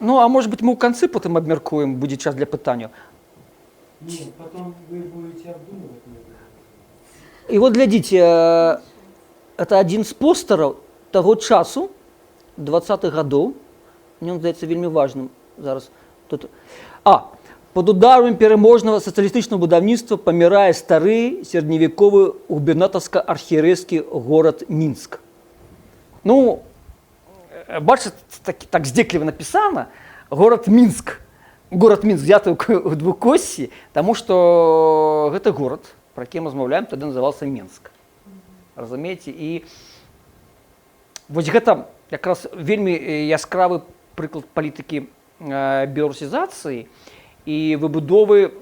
Ну, а может быть, мы ў канцы потым абмяркуем, будзе час для пытанняў. Нет, потом вы будете обдумывать мои возражения. І вот глядзіце, это адзін з постараў таго часу, 20-х гадоў. Мне ён здаецца вельмі важным зараз. Тут. Пад ударам пераможнага сацыялістычнага будаўніцтва памірае стары сярэдневяковы губернатарска-архірэйскі горад Мінск. Ну, бачыце, так здзекліва напісана: горад Мінск. Горад Мінск взяты ў двукоссі, таму што гэты горад, пра які мы размаўляем, тады назывался Менск. Разумееце, і вось гэта якраз вельмі яскравы прыклад палітыкі беларусізацыі і выбудовы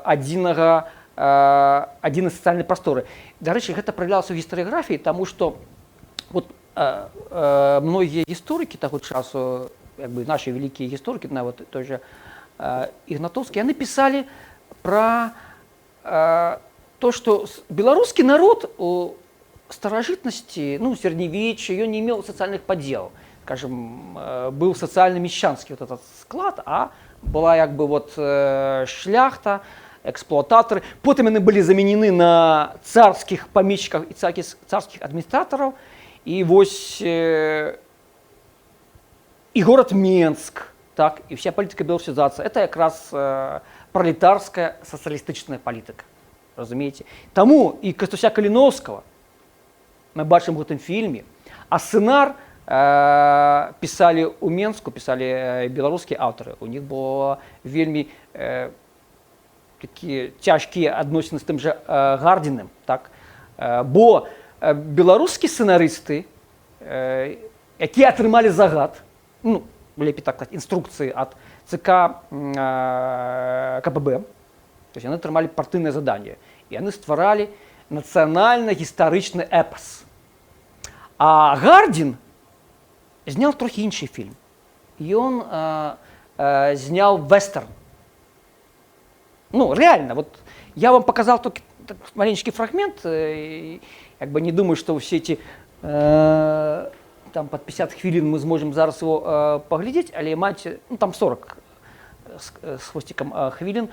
адзінай сацыяльнай прасторы. Дарэчы, гэта праявлялася ў гістарыяграфіі, таму што вот, многія гісторыкі таго часу, як бы нашы вялікія гісторыкі, нават той же Ігнатоўскі, яны пісалі пра то, што беларускі народ у старажытнасці, ну, сярэднявечча, ён не меў сацыяльных падзелаў. Скажем, быў сацыяльна-мешчанскі вот этот склад, а была як бы вот шляхта, Эксплуататары. Потым яны былі заменены на царскіх памешчыкаў і царскіх адміністратараў. І вось і горад Менск, так, і вся палітыка беларусізацыі — это якраз пралетарская сацыялістычная палітыка. Разумееце? Таму і Кастуся Каліноўскага мы бачым у гэтым фільме, а сцэнар пісалі ў Менску, пісалі беларускія аўтары. У них было вельмі такія цяжкія адносіны з тым жа Гардзіным, так? Бо беларускія сцэнарысты, якія атрымалі загад, ну, лепей так сказать, інструкцыі ад ЦК КПБ, то есть яны атрымалі партыйнае заданне, і яны стваралі нацыянальна-гістарычны эпас. А Гардзін зняў трохі іншы фільм. Ён зняў вестерн. Ну, реально, вот я вам показал только так, маленький фрагмент, как бы не думаю, что все эти там под 50 хвілін мы зможам зараз его паглядзець, але маці, ну, там 40 з хвосцікам хвілін,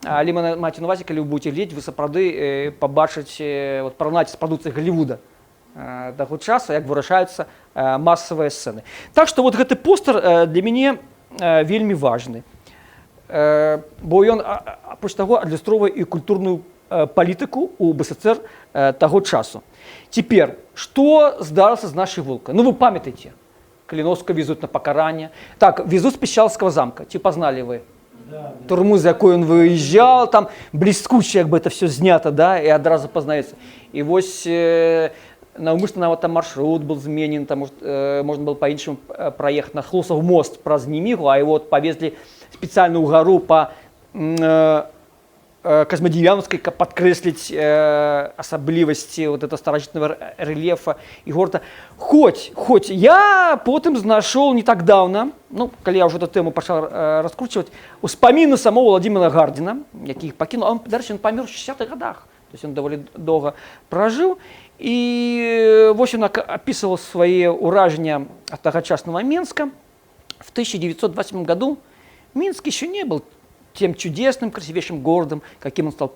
але маці на увазе, калі вы будете глядзець, вы сапраўды пабачыце, вот, параўнаць з прадукцыяй Голлівуда таго часу, як вырашаюцца масавыя сцэны. Так што вот гэты постер для мяне вельмі важны. Бо ён апроч таго адлюстроўвае і культурную палітыку у БССР таго часу. Цяпер, што здарылася з нашай вулкай? Ну, вы памятаеце, Каліноўскага везуць на пакаранне. Так, везуць з Пішчалскага замка. Ці пазналі вы? Да. Турму, з якой ён выязджаў, там бліскуча, як бы это все знята, да, і адразу пазнаецца. І вось наўмысна нават там маршрут был зменен, там можна было па-іншаму праехаць на Хлусаў мост праз Немігу, а его вот павезлі спецыяльна ў гару па Касмадзям'янскай, каб падкрэсліць асаблівасці вот этого старажытнага рэльефа і горада. Хоць я потым знайшоў не так даўна, ну, калі я ўжо эту тэму пачаў раскручваць, успаміны самого Владимира Гардзіна, які іх пакінуў, а он, дарэчы, он памёр у 60-х годах, то есть он даволі доўга пражыў. І вось ён апісваў свае ўражання ад тагачаснага Менска. В 1928 году Минск еще не был тем чудесным, красивейшим городом, каким он стал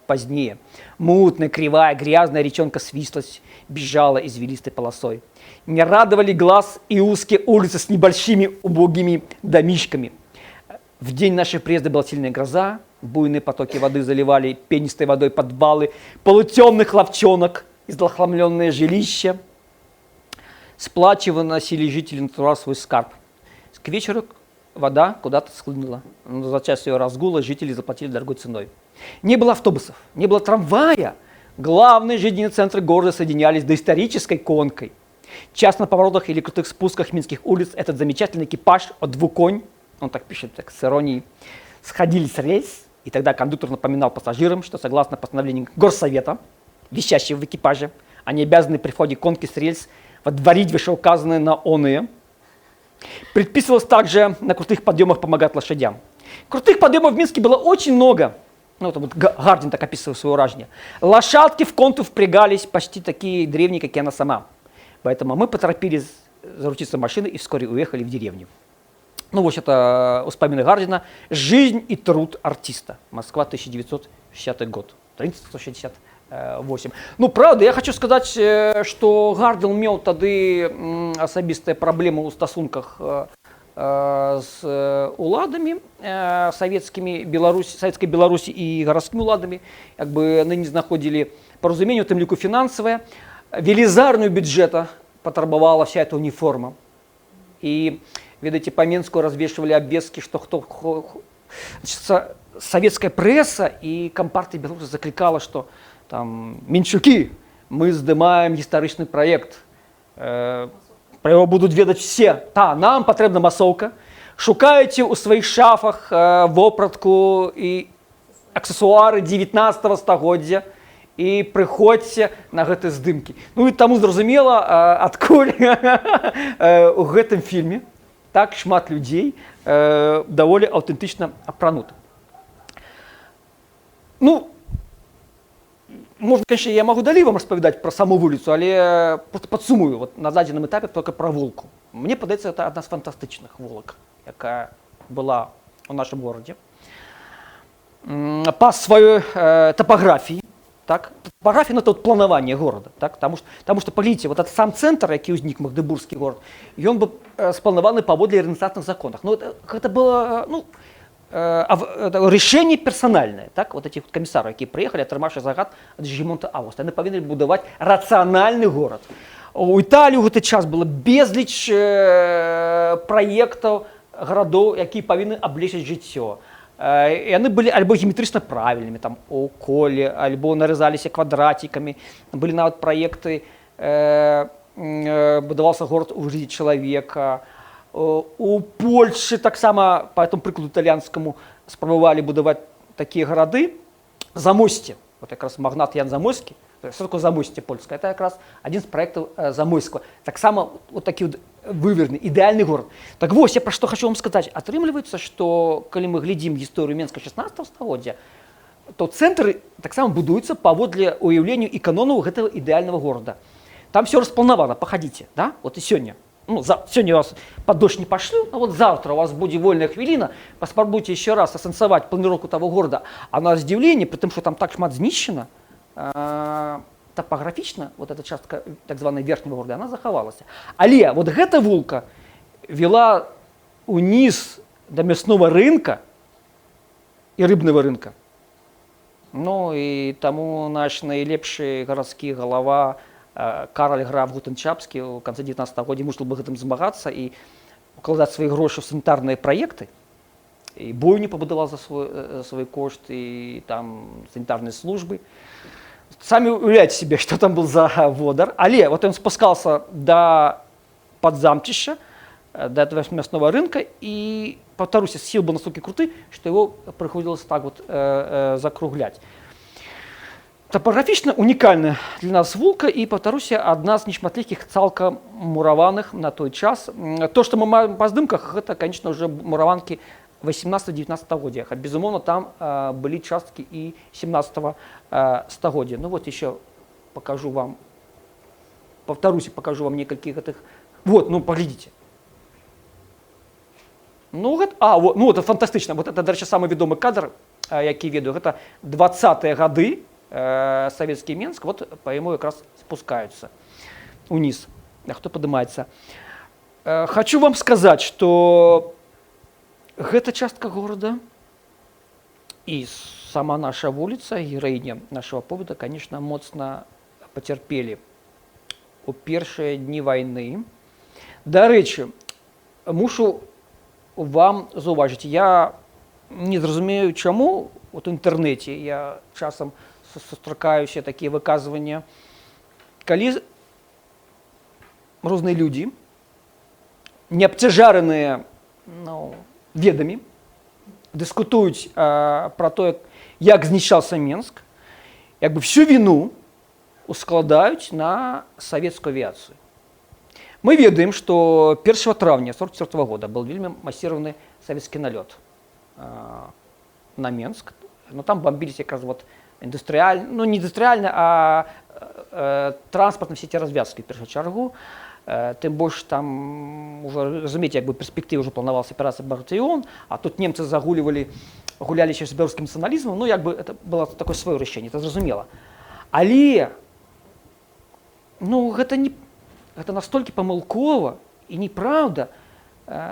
позднее. Мутная, кривая, грязная речонка Свислочь бежала извилистой полосой. Не радовали глаз и узкие улицы с небольшими убогими домишками. В день нашего приезда была сильная гроза, буйные потоки воды заливали пенистой водой подвалы полутемных лавчонок и захламленные жилища. С плачем выносили жители на тротуар свой скарб. К вечеру вода куда-то схлынула. Но за час ее разгула жители заплатили дорогой ценой. Не было автобусов, не было трамвая. Главные жизненные центры города соединялись доисторической конкой. Часто на поворотах или крутых спусках минских улиц этот замечательный экипаж от двуконь, он так пишет, так, с иронией, сходили с рельс, и тогда кондуктор напоминал пассажирам, что, согласно постановлению горсовета, висящего в экипаже, они обязаны при входе конки с рельс водворить вышеуказанные на оные. Предписывалось также на крутых подъемах помогать лошадям. Крутых подъемов в Минске было очень много. Ну, это вот Гардин так описывал свое уражанне. Лошадки в конку впрягались почти такие древние, как и она сама. Поэтому мы поторопились заручиться машиной и вскоре уехали в деревню. Ну, вот это успаміны Гардзіна «Жизнь и труд артиста». Москва, 1960 год. Страница 168. Ну, правда, я хочу сказать, что Гардзін меў тады асабістыя праблемы ў стасунках з уладамі савецкімі Беларусь, савецкай Беларусі і гарадскімі уладамі. Як бы яны не знаходзілі паразумення, у тым ліку фінансавае. Велізарную бюджэта патрабавала вся эта уніформа. І, ведаеце, па Менску развешивали обвески, что хто, значит, советская пресса и Компартия Беларуси заклікала, что там: «Менчуки, мы здымаем гістарычны проект, про его будут ведаць все. Та, нам патрэбна масоўка. Шукайце ў сваіх шафах вопратку і аксесуары 19 стагоддзя і прыходзьце на гэты здымкі». Ну і таму зразумела, адкуль у гэтым фільме так шмат людзей даволі аўтэнтычна апрануты. Ну, можно, конечно, я могу далей вам распавядаць пра саму вуліцу, але просто падсумую вот на дадзеным этапе только пра вулку. Мне падаецца, это адна з фантастычных вулак, якая была ў нашым горадзе. Па сваёй топографии, так? Топография, ну, это вот планаванне горада, так? Потому что, паглядзіце, вот этот сам цэнтр, які ўзнік, Магдыбургскі горад, ён быў спланаваны паводле рэнесансных законах. Ну, это было, ну, это решение персональное, так? Вот этих вот камісараў, якія прыехалі, атрымаўшы загад ад Жыгімонта Аўгуста. Яны павінны будаваць рацыянальны горад. У Італіі ў гэты час было безліч праектаў гарадоў, якія павінны аблегчыць жыццё. Яны былі альбо геаметрычна правільнымі, там, у коле, альбо нарэзаліся квадратікамі. Былі нават праекты, будаваўся горад у выглядзе чалавека. У Польшчы таксама па этому прыкладу італьянскаму спрабавалі будаваць такія гарады. Замосце, вот якраз магнат Ян Замойскі, что такое Замосце польскае? Это якраз адзін з праектаў Замойскага. Таксама вот такі вот выверны, ідэальны горад. Так вось, я пра што хочу вам сказаць. Атрымліваецца, што калі мы глядзім гісторыю Менска 16 стагоддзя, то цэнтры таксама будуюцца паводле уяўленню і канонаў гэтага ідэальнага горада. Там все распланавана, пахадзіце, да? Вот і сёння. Ну, сёння вас под дождь не пошлю, а вот завтра у вас будзе вольная хвіліна, паспрабуйце еще раз асэнсаваць планіроўку того города. А на здзіўленне, при тым, что там так шмат знішчана, топографічна вот эта частка так званая верхняга города, она захавалася. Але вот гэта вулка вела уніз да мяснога рынка і рыбнага рынка. Ну і таму наш найлепшы гарадскі галава Караль граф Гутэн-Чапскі ў канцы 19 годзе мусіл бы гэтым змагацца і укладаць свае грошы ў санітарныя праекты. І бойню пабудаваў за свой кошт, і там санітарныя службы. Самі уяўляеце себе, што там был за водар. Але вот ён спускался да Падзамчышча, до этого мясного рынка, и, повторюсь, схил был настолько круты, что его приходилось так вот закруглять. Топографічна унікальная для нас вулка і, паўтаруся, адна з нешматлікіх цалкам мураваных на той час. То, што мы маем па здымках, гэта, конечно, уже мураванкі 18-19 стагоддзя. Хаця, безумоўна, там былі часткі і 17 стагоддзя. Ну вот еще покажу вам, повторюсь, покажу вам некалькі гэтых. Вот, ну паглядзіце. Ну, гэта, вот, ну, это фантастычна. Вот это, дарэчы, самы вядомы кадр, які ведаю. Гэта 20-е гады, савецкі Менск, вот па яму якраз спускаюцца уніз. А хто падымаецца? Хочу вам сказаць, что гэта частка горада і сама наша вуліца, гераіня нашего повода, конечно, моцна пацярпелі у першыя дні вайны. Дарэчы, мушу вам заўважыць, я не зразумею, чаму вот у інтэрнэце я часам сустракаюся такія выказвання, калі розныя людзі, не абцяжараныя, ну, ведамі, дыскутуюць пра тое, як знішчаўся Менск, як бы всю віну ускладаюць на савецкую авіяцыю. Мы ведаем, што 1 траўня 44 года был вельмі масіраваны савецкі налёт на Менск. Но там бомбились якраз вот індустрыяльна, ну, не індустрыяльна, а транспартныя все эти развязкі в першую чаргу. Тым больш там уже, разумееце, як бы перспектыве уже планавалася аперацыя «Багратыён», а тут немцы загулівалі, гуляліся з беларускім нацыяналізмам, ну, як бы это было такое сваё рашэнне, это зразумела. Але ну, гэта не гэта настолькі памылкова і неправда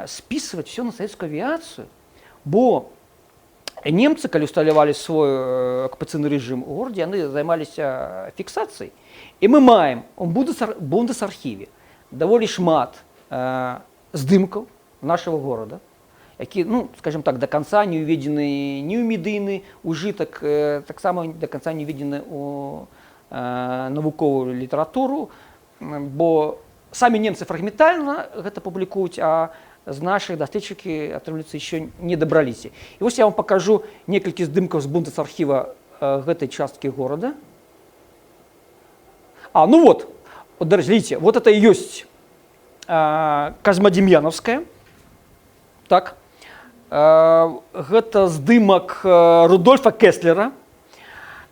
списывать все на савецкую авіяцыю, бо немцы, калі усталявалі свой акупацыйны рэжым у горадзе, яны займаліся фіксацыяй. І мы маем у Бундесархіве даволі шмат здымкаў нашего горада, які, ну, скажем так, до конца не уведзены ні ў медыйны ужытак, таксама до конца не уведзены у навуковую літаратуру, бо самі немцы фрагментальна гэта публікуюць, а з нашых даследчыкі, атрымліваецца, еще не дабраліся. І вось я вам покажу некалькі здымкаў з Бундесархіва гэтай часткі горада. А, ну вот, вот, дарэчы, глядзіце, вот это и ёсць Казьмадзем'янаўская. Так. Гэта здымак Рудольфа Кеслера.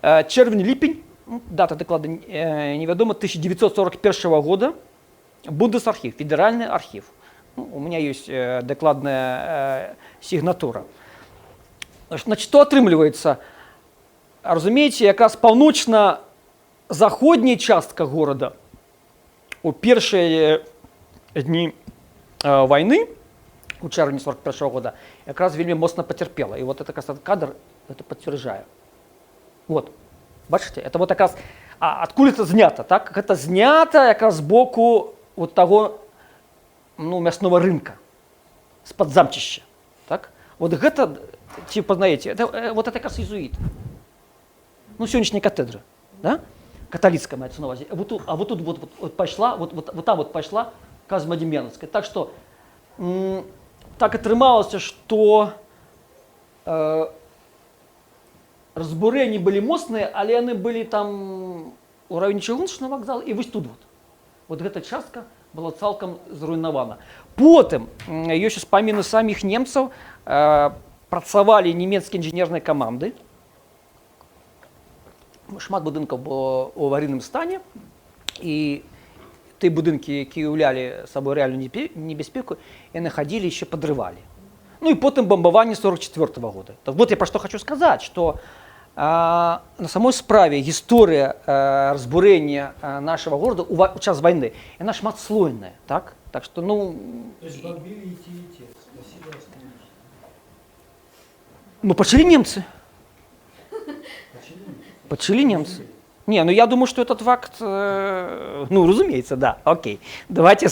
Чэрвень-ліпень, ну, дата дакладна невядома, 1941 года. Бундесархів, федэральны архіў. Ну, у меня есть дакладная сігнатура. Значит, што атрымліваецца? Разумееце, якраз паўночна-заходняя частка горада у першыя дні вайны, у чэрвені 41 года, якраз вельмі моцна пацярпела. І вот это как раз этот кадр это пацвярджае. Вот. Бачыце, это вот якраз, а адкуль это знята, так? Гэта знята якраз з боку вот таго, ну, мяснога рынка, з-пад Замчышча. Так? Вот гэта, ці пазнаеце, это, вот это якраз езуіт. Ну, сённяшняя катедра, да? Каталіцкая маецца на увазе. Вот тут, а вот тут вот пайшла, вот там вот пайшла Казма-Дем'янаўская. Так што так атрымалася, што разбурэнні былі моцныя, але яны былі там у раёне чыгуначнага вакзала і вось тут вот. Вот гэта частка была цалкам зруйнавана. Потым ёсць успаміны саміх немцаў, працавалі нямецкія інжынерныя каманды. Шмат будынкаў было ў аварыйным стане, і тыя будынкі, якія уяўлялі сабой рэальную небяспеку, яны хадзілі, яшчэ падрывалі. Ну і потым бамбаванне 44 -го года. Так вот, я пра што хочу сказаць, што на самой справе гісторыя разбурэння нашага города у час вайны, яна шматслойная, так? Так што, ну, То есть бомбили и те, и те. Спасибо, остановились. Ну, пачалі немцы. Почему? Пачалі немцы. Не, ну я думаю, что этот факт, ну, разумеется, да, окей. Давайте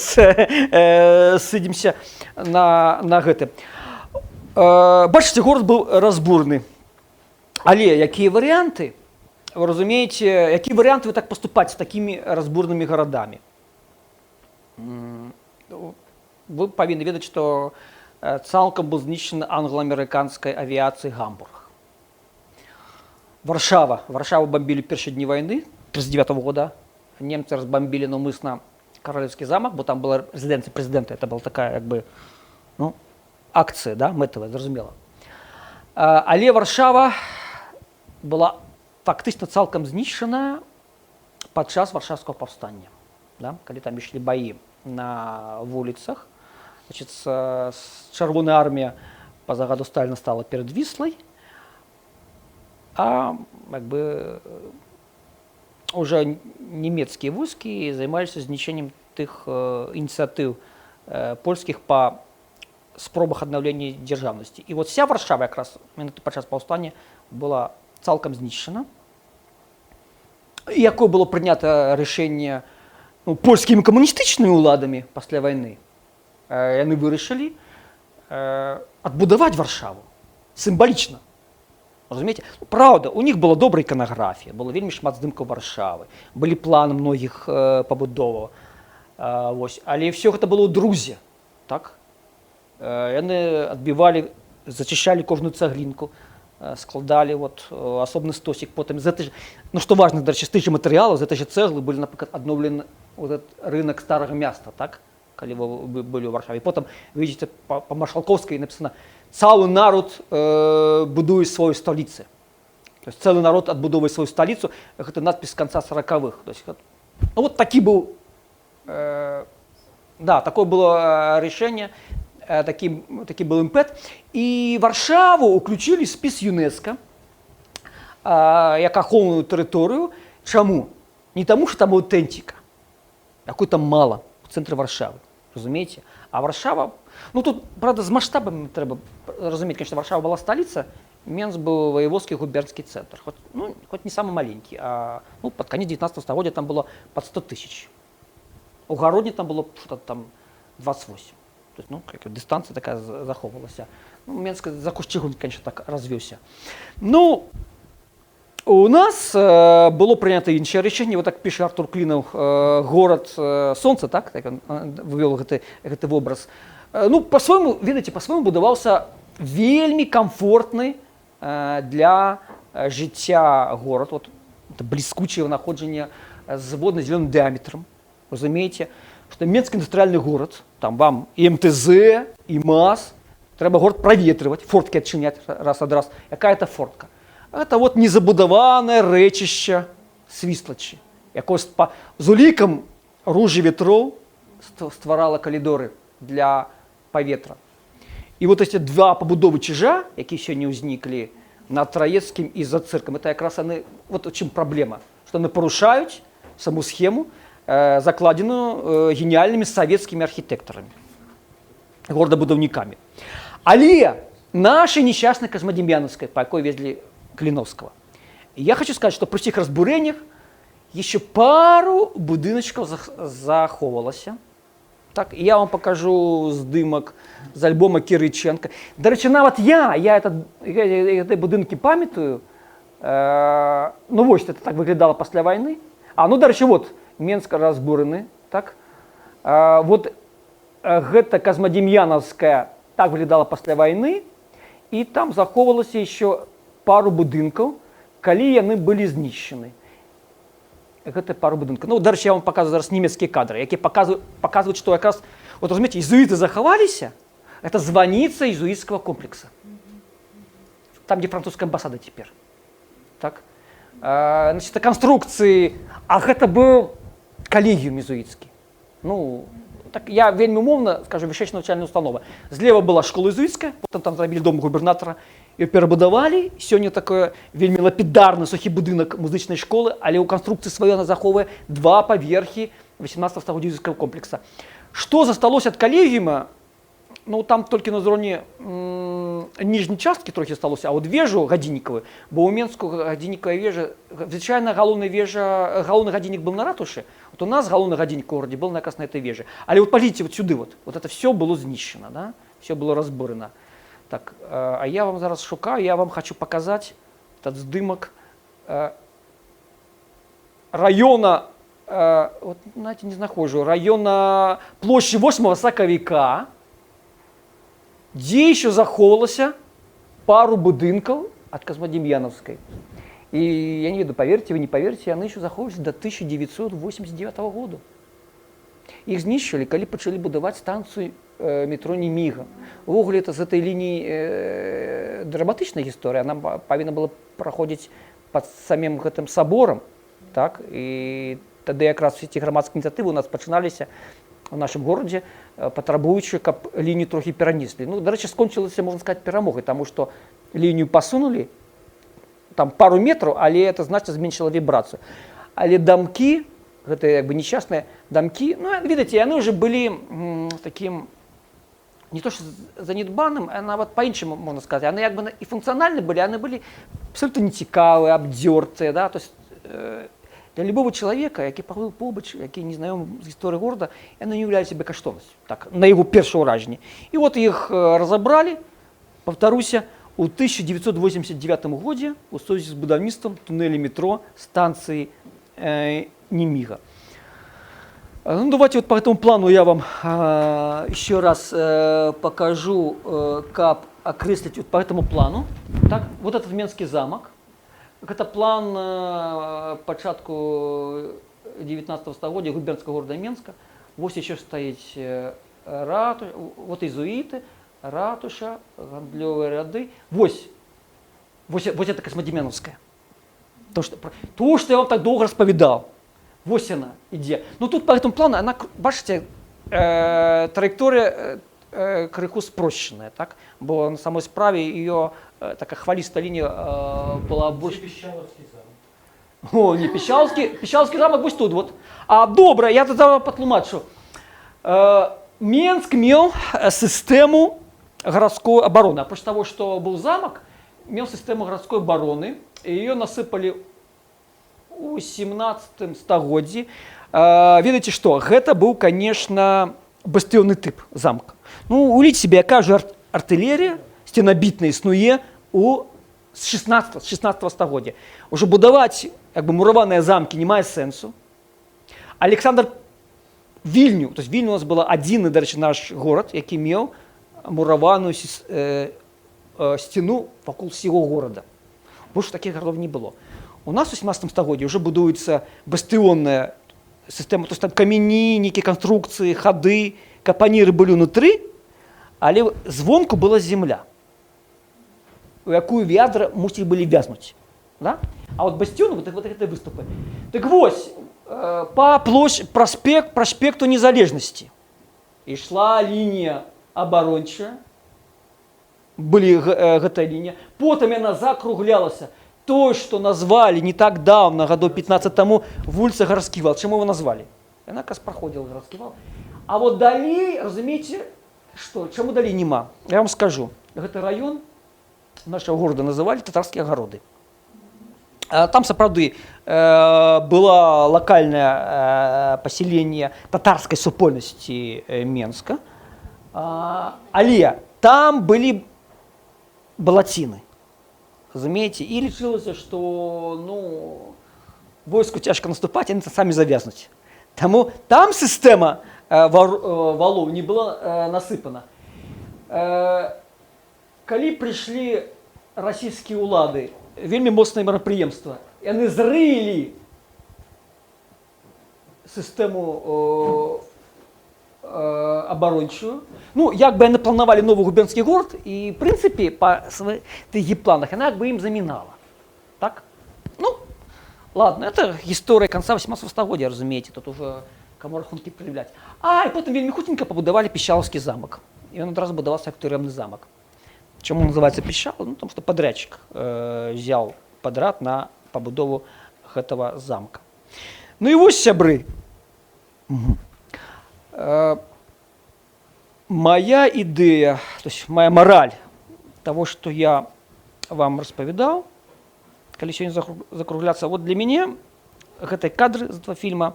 сыдземся на гэты. Бачыце, город быў разбурны. Але якія варыянты, вы разумееце, якія варыянты вы так паступаць з такімі разбурнымі гарадамі? Ну, вы павінны ведаць, што цалкам быў знішчаны англа-амерыканскай авіяцыяй Гамбург. Варшава. Варшаву бомбили першыя дні войны 39 года. Немцы разбомбили наўмысна Королевский замок, бо там была резиденция президента. Это была такая, как бы, ну, акция, да, мэтавая, зразумела. Але Варшава была фактычна цалкам знішчана падчас Варшавскага паўстання. Да, калі там ішлі баі на вуліцах. Значит, Чырвоная армія па загаду Сталіна стала перад Віслай, а как бы уже нямецкія войскі займаліся знішчэннем тых ініцыятыў польскіх па спробах аднаўлення дзяржаўнасці. І вот вся Варшава якраз менавіта падчас паўстання была цалкам знішчана. І якое было прынята рашэнне, ну, польскімі камуністычнымі ўладамі пасля вайны? Яны вырашылі адбудаваць Варшаву сімвалічна. Разумееце? Ну, праўда, у них была добрая іканаграфія, было вельмі шмат здымкаў Варшавы, былі планы многіх пабудоваў. Вось. Але все гэта было ў друзе. Так? Яны адбівалі, зачышчалі кожную цаглінку, складалі вот, асобны стосік потым з этой ж, ну, што важна, дарэчы, з тых жа матэрыялаў, з этой же цэглы былі, напрыклад, адноўлены вот этот рынок Старага Мяста, так? Калі вы былі ў Варшаве. Потым видите, па Маршалковскай написано: «Цэлы народ будуе сваю сталіцу». То есть цэлы народ адбудоўвае сваю сталіцу, гэта надпіс конца 40-х. То есть, вот, ну, вот такі быў, да, такое было решение, такі был імпэт. І Варшаву уключылі ў спіс ЮНЕСКО як ахоўную тэрыторыю. Чаму? Не таму, што там аўтэнтыка, якой там мала у цэнтры Варшавы, разумееце? А Варшава, ну тут, правда, з маштабамі трэба разумець, конечно, Варшава была сталіца, Менск быў ваяводскі губернскі цэнтр. Хоць, ну, хоць не самы маленькі, а, ну, пад канец 19 стагоддзя там было пад 100 тысяч. У Гародні там было что-то там 28. То есть, ну, как, дыстанцыя такая захоўвалася. Ну, Менск за кошт чыгункі, конечно, так развіўся. Ну, у нас было прынята іншае рашэнне, вот так піша Артур Клінаў, город солнца, так, так он вывел гэты вобраз. Ну, по-свойму, ведаеце, по-свойму будаваўся вельмі камфортны для жыцця горад, вот, это бліскучае знаходжанне з водна-зялёным дыаметрам, разумееце, што Менск індустрыяльны горад, там вам і МТЗ, і МАЗ, трэба горад праветрываць, форткі адчыняць раз ад раз. Якая это фортка? Это вот незабудаванае рэчышча Свіслачы, якое з улікам ружы ветроў стварала калідоры для паветра. І вот эти два пабудовы Чыжа, якія сёння ўзніклі над Траецкім і за цыркам, это якраз яны, вот у чым праблема, што яны парушаюць саму схему, закладзеную геніяльнымі савецкімі архітэктарамі, горадабудаўнікамі. Але нашай несчастной Козьмодемьяновской, по якой везлі Калиновского. И я хочу сказать, что при всех разбурениях еще пару будыначкаў захоўвалася. Так, і я вам покажу здымак з альбома Кірыченко. Дарэчы, нават я гэтыя будынкі памятаю. Ну вось, это так выглядала пасля вайны. А, ну, дарэчы, вот, Менск разбураны, так? Вот гэта Казмадзем'янаўская так выглядала пасля вайны, і там захоўвалася еще пару будынкаў, калі яны былі знішчаны. Гэта пару будынкаў. Ну, дарэчы, я вам показываю зараз нямецкія кадры, якія паказваюць, што якраз, вот разумееце, езуіты захаваліся, это званіца езуіцкага комплекса. Там, где французская амбасада теперь. Так? Значит, это канструкцыі, а гэта быў калегіум езуіцкі. Ну, так я вельмі умоўна скажу, вышэйшая навучальная установа. Злева была школа езуіцкая, потым там зрабілі дом губернатара і перабудавалі. Сёння такое вельмі лапідарны сухі будынак музычнай школы, але ў канструкцыі сваёй она захоўвае два паверхі 18 стагоддзя езуіцкага комплекса. Што засталося ад калегіума? Ну, там толькі на ўзроўні ніжняй часткі трохі сталося, а вот вежу гадзіннікавую, бо ў Менску гадзіннікавая вежа, звычайна галоўная вежа, галоўны гадзіннік был на ратушы, вот у нас галоўны гадзіннік у горадзе был якраз на этой веже. Але вот паглядзіце вот сюды вот, вот это все было знішчана, да? Все было разбурана. Так, а я вам зараз шукаю, я вам хочу показать этот здымак района, вот, знаете, не знаходжу, района площади 8 сакавіка, дзе еще захоўвалася пару будынкаў ад Казмадзем'янаўскай. І я не ведаю, поверьте вы, не поверьте, яны еще захоўваліся до 1989 году. Іх знішчылі, калі пачалі будаваць станцыю метро Неміга. Увогуле это з этой лініі драматычная гісторыя, она павінна была праходзіць пад самім гэтым саборам, так? І тады якраз все ці грамадскія ініцыятывы у нас пачыналіся у нашым горадзе, патрабуючы, каб лінію трохі перанеслі. Ну, дарэчы, скончылася, можна сказаць, перамогай, таму што лінію пасунулі там пару метраў, але это значна зменшыла вібрацыю. Але дамкі, гэта як бы несчастныя дамкі, ну, ведаеце, яны ўжо былі такім не то что занедбаным, а нават па-іншаму можна сказаць, яны як бы і функцыянальны былі, яны былі абсолютно нецікавыя, абдзёртыя, да, то есть для любого чалавека, які паплыў побач, які не знаём з гісторыяй горада, яны не уяўляюць сабе каштоўнасць, так, на яго першае ўражанне. І вот іх разабралі, паўтаруся, у 1989 годзе у сувязі з будаўніцтвам тунэля метро станцыі Немига. Ну, давайте вот по этому плану я вам еще раз покажу, как акрэсліць вот по этому плану. Так, вот этот Менский замок. Это план пачатку 19 стагоддзя губернского города Менска. Вот еще стоит вот иезуиты, ратуша, гандлёвыя ряды. Вось, вось, вось это Космодемьяновская. То, что я вам так долго распавядаў. Вось яна ідзе. Ну тут по этому плану она, бачыце, траекторыя крыху спрощенная, так? Бо на самой справе ее такая хвалістая лінія была больш. Пищаловский замок. О, не, Пищаловский замок вось тут вот. А, добра, я тут зараз патлумачу. Менск меў сістэму гарадской абароны. Апроч таго, што быў замак, меў сістэму гарадской абароны, і ее насыпалі у 17 стагоддзі. Ведаеце што, гэта быў, конечно, бастыённы тып замка. Ну, уявіце себе, якая ж артылерія сценабітная існуе у з 16 стагоддзя. Ужо будаваць як бы мураваныя замкі не мае сэнсу. Александр Вільню, то есть Вільню у нас была адзіны, дарэчы, наш горад, які меў мураваную сцену вакол всего горада. Больш такіх гарадоў не было. У нас у 17 стагоддзі ўжо будуецца бастыённая сістэма, то есть там камяні, нейкія канструкцыі, хады, капаніры былі ўнутры, але звонку была земля, у якую вядра мусілі былі вязнуць. Да? А вот бастыён, вот гэтыя выступы. Так вось, по площадь, праспекту Незалежнасці ішла лінія абарончая. Былі гэтая лінія. Потым яна закруглялася. То, што назвалі не так даўно, гадоў 15 таму, вуліца Гарадскі вал. Чаму его назвалі? Яна якраз праходзіла Гарадскі вал. А вот далей, разумееце, што? Чаму далей няма? Я вам скажу. Гэты раён нашего города называлі Татарскія агароды. Там сапраўды была лакальнае пасяленне татарскай супольнасці Менска. Але там былі балаціны. Разумееце, і лічылася, што, ну, войску цяжка наступаць, яны самі завязнуць. Таму там сістэма валоў не была насыпана. Калі прыйшлі расійскія ўлады, вельмі моцнае мерапрыемства, яны зрылі сістэму абарончую. Ну, як бы яны планавалі новы губернскі горад, і, в прынцыпе, па тых планах яна як бы ім замінала. Так? Ну, ладно, это гісторыя конца 18 стагоддзя, разумееце, тут уже каму рахункі прыяўляць. А, і потым вельмі хуценька пабудавалі Пішчалаўскі замак. І ён адразу будаваўся як турэмны замак. Чаму называется Пішчала? Ну, потому что подрядчик взял подряд на пабудову гэтага замка. Ну і вось, сябры. Мгм. Моя ідэя, то есть моя мораль того, что я вам распавядаў, калі сёння закругляцца, вот для мяне гэтыя кадры з этого фільма,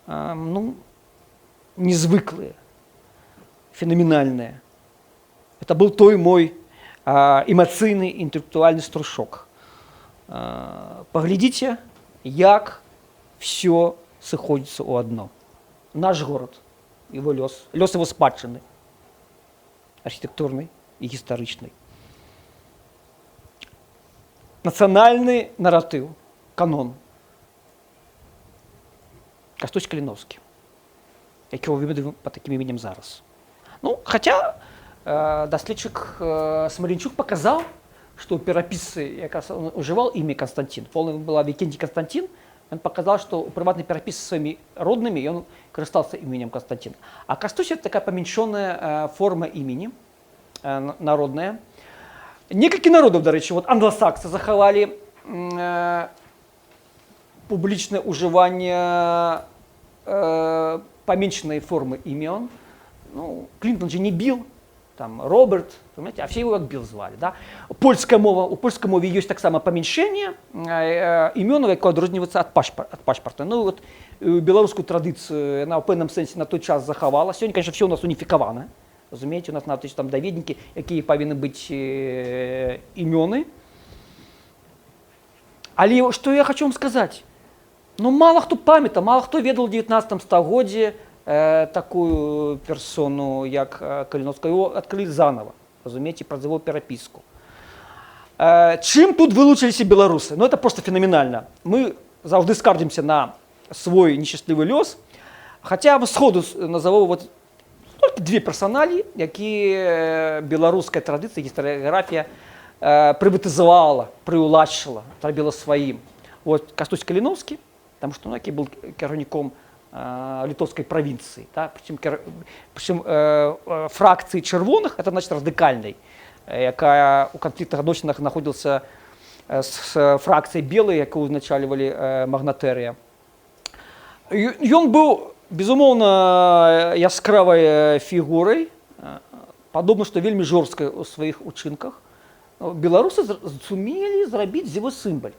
ну, незвыклыя, фенаменальныя. Это был той мой эмацыйны, інтэлектуальны струшок. Паглядзіце, як все сыходзіцца ў адно. Наш горад, его лёс, лёс его спадчыны, архітэктурнай і гістарычнай. Нацыянальны наратыў, канон. Кастусь Каліноўскі, якога ведаем па такім іменем зараз. Ну, хаця даследчык Смаленчук паказаў, што ў перапісцы якраз он ужываў імя Константин. Полная была Викентий Константин. Он показал, что у прыватнай перапісцы са сваімі роднымі ён карыстаўся іменем Константин. А Кастусь — это такая паменшоная форма імені, народная. Некалькі народаў, дарэчы, вот англасаксы захавалі публічнае ўжыванне паменшанай формы імён. Ну, Клинтон же не Билл, там Роберт, понимаете, а все его как Билл звали. Да? Польская мова, у польскай мове ёсць таксама паменшэнне імёнаў, якое адрозніваецца ад пашпарта. Ну, вот, беларускую традыцыю яна ў пэўным сэнсе на той час захавала. Сёння, конечно, все у нас уніфікавана. Разумееце, у нас нават ёсць там даведнікі, якія павінны быць імёны. Але што я хочу вам сказаць? Ну, мала хто памятаў, мала хто ведаў у 19 стагоддзі такую персону, як Каліноўскага. Его адкрылі заново, разумееце, праз его перапіску. Чым тут вылучыліся беларусы? Ну, это просто фенаменальна. Мы заўжды скардзімся на свой несчастливый лёс. Хаця б сходу назову вот толькі две персаналіі, якія беларуская традыцыя, гістарыяграфія прыватызавала, прыўлачыла, зрабіла сваім. Вот Кастусь Каліноўскі, потому что, ну, які был кіраўніком літоўскай правінцыі, да? Прычым фракцыі чырвоных, это значит радыкальнай, якая у канфліктных адносінах знаходзілася з фракцыяй белай, якую узначальвалі магнатэрыя. Ён быў, безумоўна, яскравай фігурай, падобна, што вельмі жорсткай у сваіх учынках. Беларусы зумелі зрабіць з яго сімвал.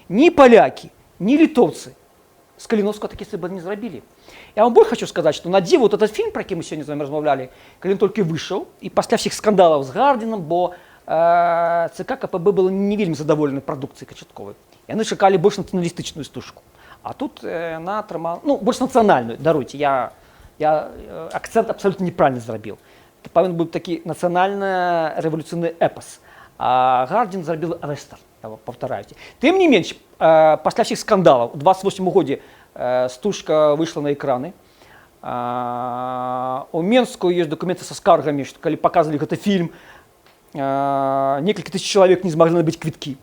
Ні палякі, ні літоўцы з Каліноўскага такі сімвал не зрабілі. Я вам больш хочу сказаць, што на дзіва вот этот фільм, про які мы сёння з вами размаўлялі, калі ён толькі выйшаў і пасля всех скандалаў з Гардзінам, бо ЦК КПБ было не вельмі задаволены прадукцыяй канчатковай. Яны чакалі больш нацыяналістычную стужку. А тут яна атрымала, ну, больш нацыянальную, даруйце, я акцент абсолютно неправильно зрабіў. Это павінен быў такі нацыянальна-рэвалюцыйны эпас. А Гардзін зрабіў вестерн, я паўтараю. Тым не менш, пасля всех скандалаў у 28 годзе стужка выйшла на экраны. У Менску ёсць дакументы са скаргамі, што калі паказвалі гэты фільм, некалькі тысяч чалавек не змаглі набыць квіткі,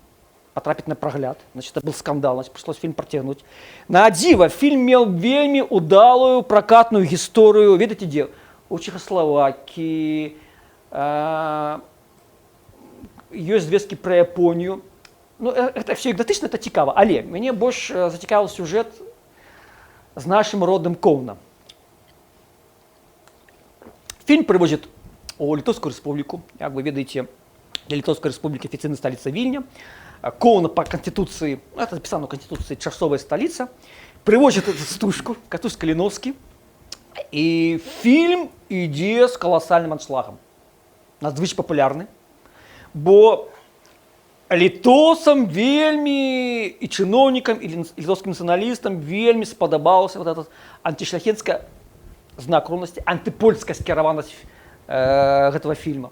патрапіць на прагляд. Значит, это был скандал, значит, пришлось фильм працягнуць. На дзіва, фільм меў вельмі удалую пракатную гісторыю, ведаеце дзе? У Чэхаславакіі, Ёсць звесткі пра Японію. Ну, гэта ўсё экзатычна, это цікава, але мяне больш зацікавіў сюжэт з нашым родным Коўнам. Фільм прывозіць у Літоўскую Рэспубліку. Як вы ведаеце, для Літоўскай Рэспублікі афіцыйная сталіца Вільня. Коўна па канстытуцыі, ну, это запісана ў канстытуцыі, часовая сталіца. Прывозяць эту стужку, Кастусь Каліноўскі. І фільм ідзе з каласальным аншлагам. Надзвычай папулярны. Бо літоўцам вельмі, і чыноўнікам, і літоўскім нацыяналістам вельмі спадабаўся вот этот антишляхетская, знак роўнасці, антыпольская скіраванасць гэтага фільма.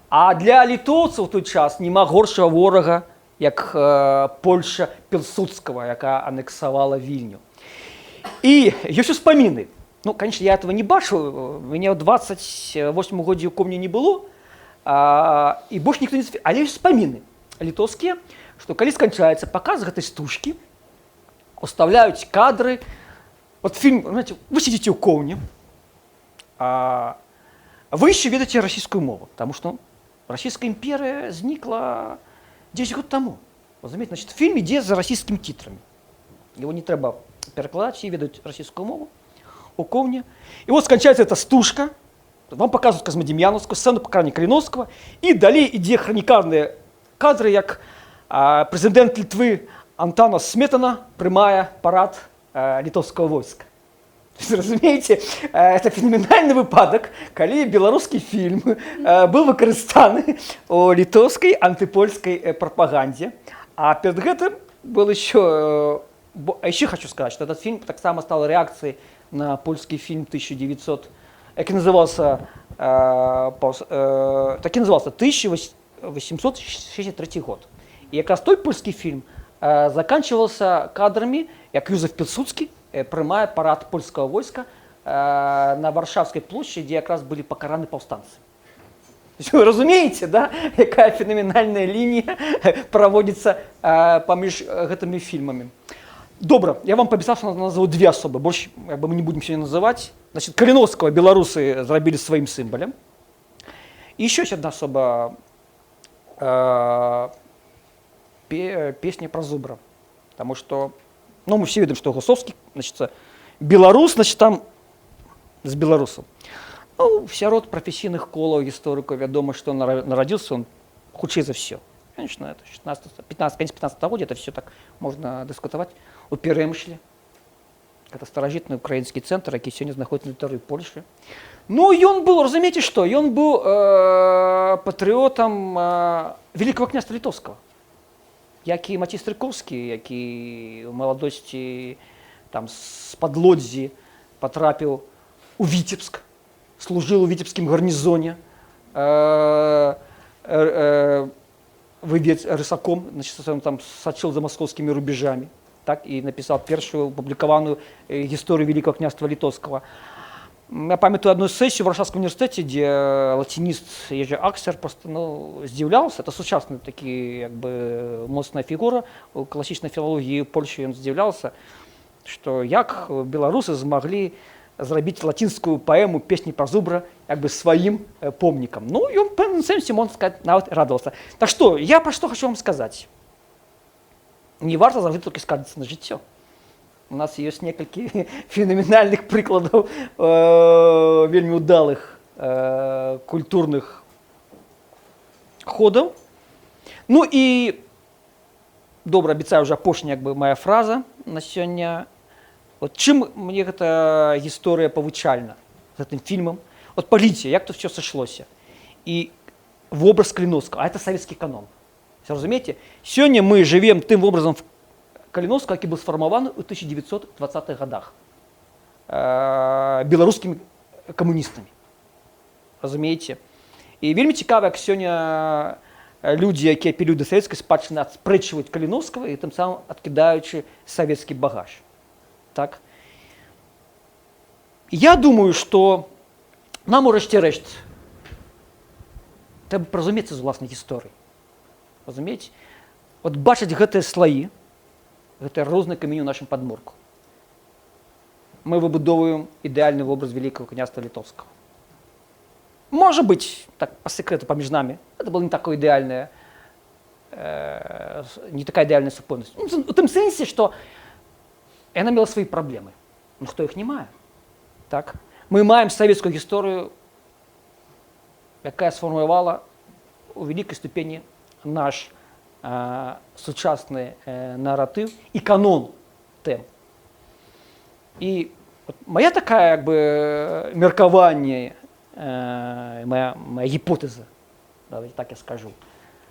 А для літоўцаў у той час няма горшага ворага, як Польша Пілсудскага, якая анексавала Вільню. І ёсць успаміны. Ну, конечно, я этого не бачыў, мяне ў 28 годзе ў Комне не было, і больш ніхто не але ёсць успаміны літоўскія, што калі сканчаецца паказ гэтай стужкі, уставляюць кадры. Вот фільм, знаете, вы сидите ў Коўне, вы еще ведаеце расійскую мову, потому что Российская империя знікла 10 год таму. Вот заметьте, значит, фільм ідзе за расійскімі титрамі. Его не трэба перакладаць, все ведаюць расійскую мову у Коўне. І вот сканчаецца эта стужка, вам показывают Козьмодемьяновскую, сцену пакарання Калиновского, і далей ідзе хранікарныя кадры, як прэзідэнт Літвы Антанас Сметана прымае парад літоўскага войска. Разумееце, это фенаменальны выпадак, калі беларускі фільм быў выкарыстаны у літоўскай антыпольскай прапагандзе. А перад гэтым был еще, а еще хочу сказать, что этот фильм таксама стал реакцией на польский фильм 1900, які назывался, так і назывался 1863 год. І якраз той польскі фільм заканчивался кадрами, як Юзеф Пілсудскі прымае парад польскага войска на Варшавскай плошчы, дзе якраз былі пакараны паўстанцы. Вы разумееце, да, якая фенаменальная лінія праводзіцца паміж гэтымі фільмамі. Добра, я вам паабяцаў, што назову две асобы, больш як бы мы не будем сёння называць. Значит, Каліноўскага беларусы зрабілі сваім сімвалем. І еще ёсць одна асоба, «Песня про зубра». Потому что, ну, мы все ведаем, что Гусовский, значит, беларус, значит, там з беларусаў. Ну, сярод прафесійных колаў гісторыкаў вядома, што нарадзіўся он хутчэй за все. Конечно, это 16, 15, конец 15 года, это все так можно дыскутаваць. У Перемышле. Это старажытны украінскі цэнтр, які сёння знаходіцца на тэрыторыі Польшы. Ну, ён был, разумееце, што ён быў патрыотам Великого княства Літоўскага. Як і Мацей Стрыйкоўскі, які ў маладосці там з-пад Лодзі патрапіў у Віцебск, служыў у віцебскім гарнізоне, вывед рысаком, значит, он там сачыў за московскими рубежами, так, і напісаў першую опублікаваную гісторыю Великого княства Літоўскага. Я памятаю одну сессию в Варшавском университете, где латинист Ежи Аксер просто, ну, здзіўляўся. Это сучасны такі, як бы, моцная фігура у класічнай філалогіі Польшчы. Ён здзіўляўся, што як беларусы змаглі зрабіць лацінскую паэму «Песні пра зубра» як бы сваім помнікам. Ну, ён пэўным сэнсе, можна сказать, нават радавался. Так што я пра што хочу вам сказаць? Не варта заўжды толькі скардзіцца на жыццё. У нас ёсць некалькі фенаменальных прыкладаў вельмі ўдалых культурных ходаў. Ну і добра, абяцаю, уже апошняя як бы моя фраза на сёння. Вот чым мне гэта гісторыя павучальна з гэтым фільмам? Вот паглядзіце, як тут все сышлося. І вобраз Каліноўскага, а это савецкі канон. Разумееце? Сёння мы жывем тым вобразам Каліноўскага, які быў сфармаваны ў 1920-х годах беларускімі камуністамі. Разумееце? І вельмі цікава, як сёння людзі, якія апелююць да савецкай спадчыны, адспрэчваюць Каліноўскага і тым самым адкідаючы савецкі багаж. Так? Я думаю, што нам урэшце рэшт трэба паразумецца з уласнай гісторыяй. Разумееце? Вот бачыць гэтыя слаі, гэтыя розныя камені ў нашым падмурку. Мы выбудоўваем ідэальны вобраз Великого княства Літоўскага. Можа быць, так, по секрету паміж намі, это было не такое ідэальнае. не такая ідэальная супольнасць. Ну, у тым сэнсе, што яна мела свае праблемы. Ну, хто іх не мае? Так? Мы маем савецкую гісторыю, якая сфармавала у вялікай ступені наш сучасны наратыў і канон тэм. І вот моя такая як бы меркаванне, моя гіпотэза, давайте так я скажу.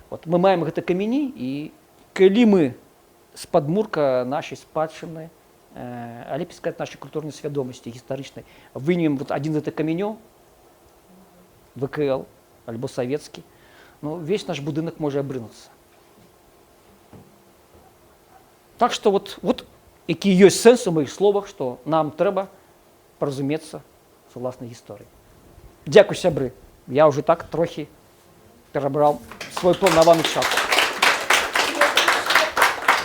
Вот мы маем гэты камені, і калі мы з падмурка нашай спадчыны, а лепей сказаць, нашай культурнай свядомасці гістарычнай, вынем вот адзін з гэтых каменёў, ВКЛ альбо савецкі, ну, весь наш будынак можа абрынуцца. Так што вот які ёсць сэнс у маіх словах, што нам трэба паразумецца з уласнай гісторыяй. Дзякуй, сябры. Я ўжо так трохі перабраў свой планаваны час.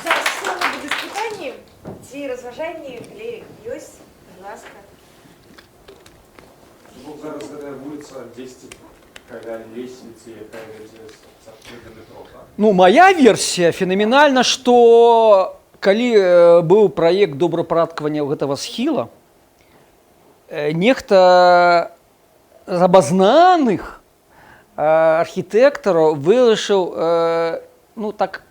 Зараз слова будуць пытанні ці разважанні, калі ёсць, будзь ласка. Ну, зараз гэтая вуліца дзесьці каля лесвіцы, якая вядзе з царквы да метро, так? Ну, моя версія фенаменальна, што калі быў праект добраўпарадкавання гэтага схіла, нехта з абазнаных архітэктараў вырашыў ну, так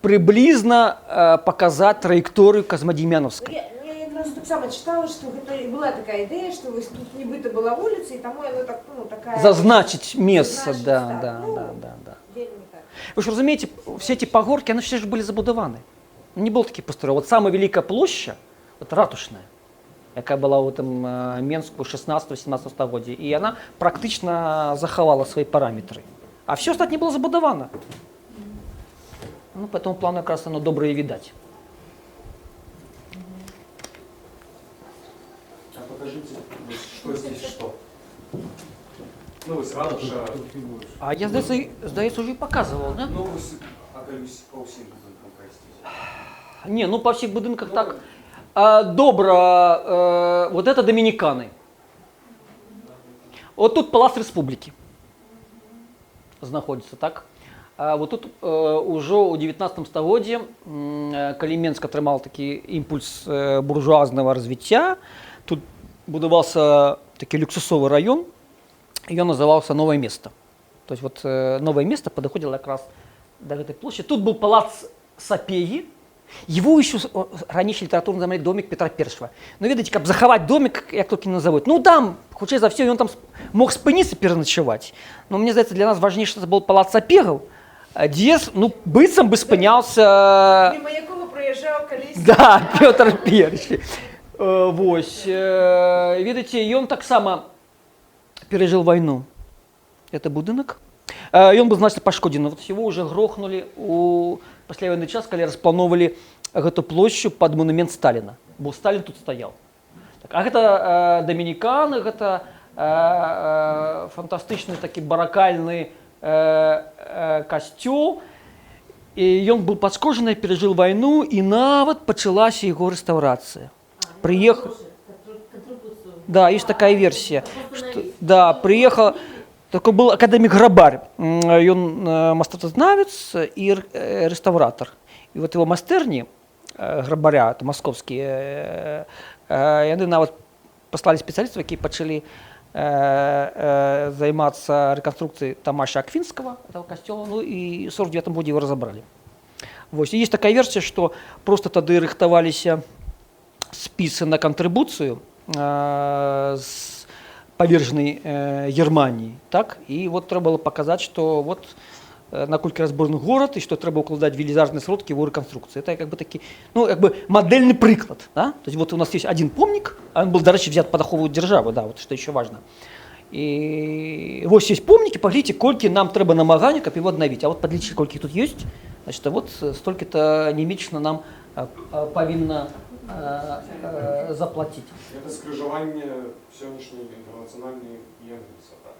прыблізна паказаць траекторыю Казмадзям'янаўскай. Ну, я якраз таксама чытала, што гэта і была такая ідэя, што вось тут нібыта была вуліца, і таму яно так, ну, такая. Зазначыць месца, Зазначыць, да, так. да, Ну, да. Вельмі так. Вы ж разумееце, все эти пагоркі, они все же были забудаваны. Не было таких пустыров. Вот самая великая площадь, вот ратушная, якая была ў этом Менску 16-17 стагоддзя, і яна практычна захавала свои параметры. А все остальное было забудавана. Ну, по этому плану как раз оно добре и видать. А покажите, вот, что здесь что? Ну, вось ратуша. А я, здаецца, уже и показывал, да? Ну, вось, а калі па ўсім будынкам прайсціся? Не, ну па ўсіх будынках так. А, добра, вот это доминиканы. Вот тут Палац Рэспублікі знаходзіцца, так? А вот тут ўжо ў 19 стагоддзі, калі Менск атрымаў такі імпульс буржуазнага развіцця, тут будаваўся такі люксусовы раён, ён называўся Новое место. То есть вот Новое место падыходзіла якраз до гэтай площади. Тут был палац Сапеги. Его еще ранее литературно называли домик Петра Первого. Но, ведаеце, каб захаваць домик, як толькі не назовут. Ну, там, хутчэй за все, ён там мог спыніцца пераначаваць. Но мне здаецца, для нас важней, что это был палац Сапегаў, дзе, ну, быццам бы спыняўся. Мимо якога праязджаў калісь. Да, Пётр Першы. Вось. Ведаеце, ён таксама перажыў вайну. Это будынак. Ён быў значна пашкодзены. Вот его уже грохнули у пасляваенны час, калі распланоўвалі гэту плошчу пад монумент Сталіна. Бо Сталін тут стаяў. Так, а гэта дамініканы, гэта фантастычны такі баракальны касцёл. І ён быў пашкоджаны, перажыў вайну, і нават пачалася яго рэстаўрацыя. Прыехал. Да, есть такая версия. Что, да, приехал, такой был академик Грабарь. Ён мастацтвазнавец и рэстаўратар. И вот его майстэрні Грабаря, это московские, яны нават паслалі спецыялістаў, якія пачалі займацца рэканструкцыяй Тамаша Аквінскага, этого касцёла, ну и в 49 году его разобрали. Вось. И есть такая версия, что просто тады рыхтаваліся спісы на кантрыбуцыю з павержанай Германіі, так? І вот трэба было паказаць, што вот наколькі разбураны горад і што трэба ўкладаць велізарныя сродкі ў рэканструкцыю. Это как бы такі, ну, как бы мадэльны прыклад. Да? То есть вот у нас есть один помнік, а он был, дарэчы, взят под ахову дзяржавы, да, вот что еще важно. І вось есть помнікі, паглядзіце, колькі нам трэба намагання, каб его аднавіць. А вот падлічыць, колькі тут ёсць, значит, вот столькі-то Нямеччына нам павінна заплатіць. Это скрыжаванне сённяшняй Інтэрнацыянальнай і Энгельса, так?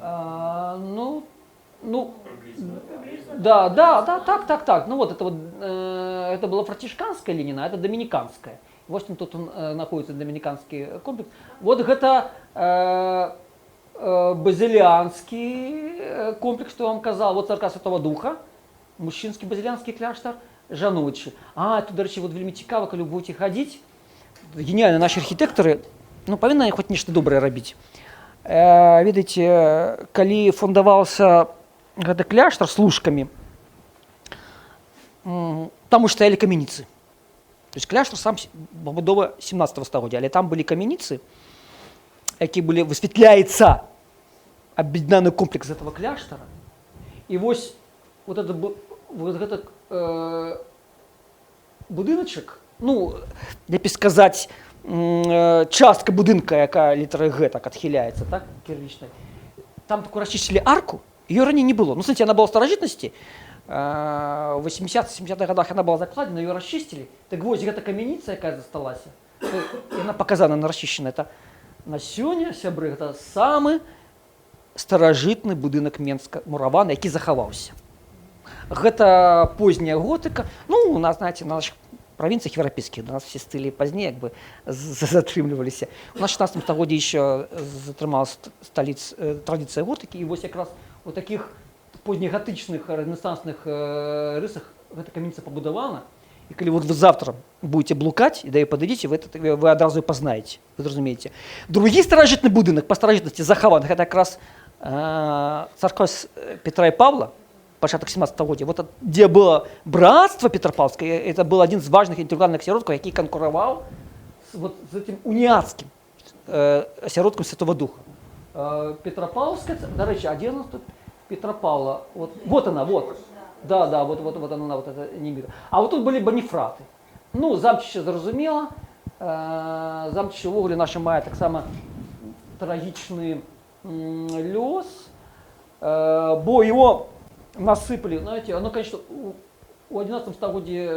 А, ну, Прыблізна. Да, так. Ну вот это вот, это была францисканская Ленина, а это доминиканская. Вот он тут он, находится, доминиканский комплекс. Вот это базилианский комплекс, что я вам казал. Вот церковь Святого Духа. Мужчынскі базыльянскі кляштар, жаночы. А, тут, дарэчы, вот вельмі цікава, калі вы будете хадзіць, геніяльна нашы архітэктары, ну, павінны хоць нешта добрае рабіць. Ведаеце, калі фундаваўся гэты кляштар служкамі, там уж стаялі камяніцы. То есть кляштар сам пабудова 17 стагоддзя, але там былі камяніцы, які былі, высветляецца аб'яднаны комплекс этого кляштара. І вось вот это, вот этот будыначак, ну, лепей сказаць, частка будынка, якая літары Г так адхіляецца, так, кірвічнай. Там такую расчистили арку, ее ранее не было. Ну, смотрите, она была в старажытнасці, в 80-70-х годах она была закладена, ее расчистили. Так вось, гэта камяніца, якая засталася, яна показана, она расчищена. Это на сёння, сябры, гэта самы старажытны будынак Менска, мураваны, які захаваўся. Гэта позняя готыка. Ну, у нас, знаете, на наших правінцыях еўрапейскіх до нас все стылі пазней як бы затрымліваліся. У нас 16 стагоддзі еще затрымалась сталіц традыцыя готыкі, і вось якраз у такіх познегатычных рэнесансных рысах гэта каменіца пабудавана. І калі вот вы завтра будете блукаць і да яе падыдзеце, вы адразу пазнаеце, вы зразумееце. Другі старажытны будынак па старажытнасці захаваны, гэта якраз царква Петра і Павла, пачатак 17 стагоддзя, вот дзе было братство Петропавловское, это был один з важных інтэлектуальных асяродкаў, які канкураваў вот з этим уніяцкім асяродкам Святого Духа. Петропавловская, дарэчы, а дзе у нас тут Петра Павла? Вот, вот она, вот. Да, вот, вот, вот она, вот это не мир. А вот тут были боніфраты. Ну, Замчышча зразумела. Замчышча ўвогуле наша мае таксама трагічны лёс, бо его насыпали, знаете, оно, конечно, у 11 стагоддзі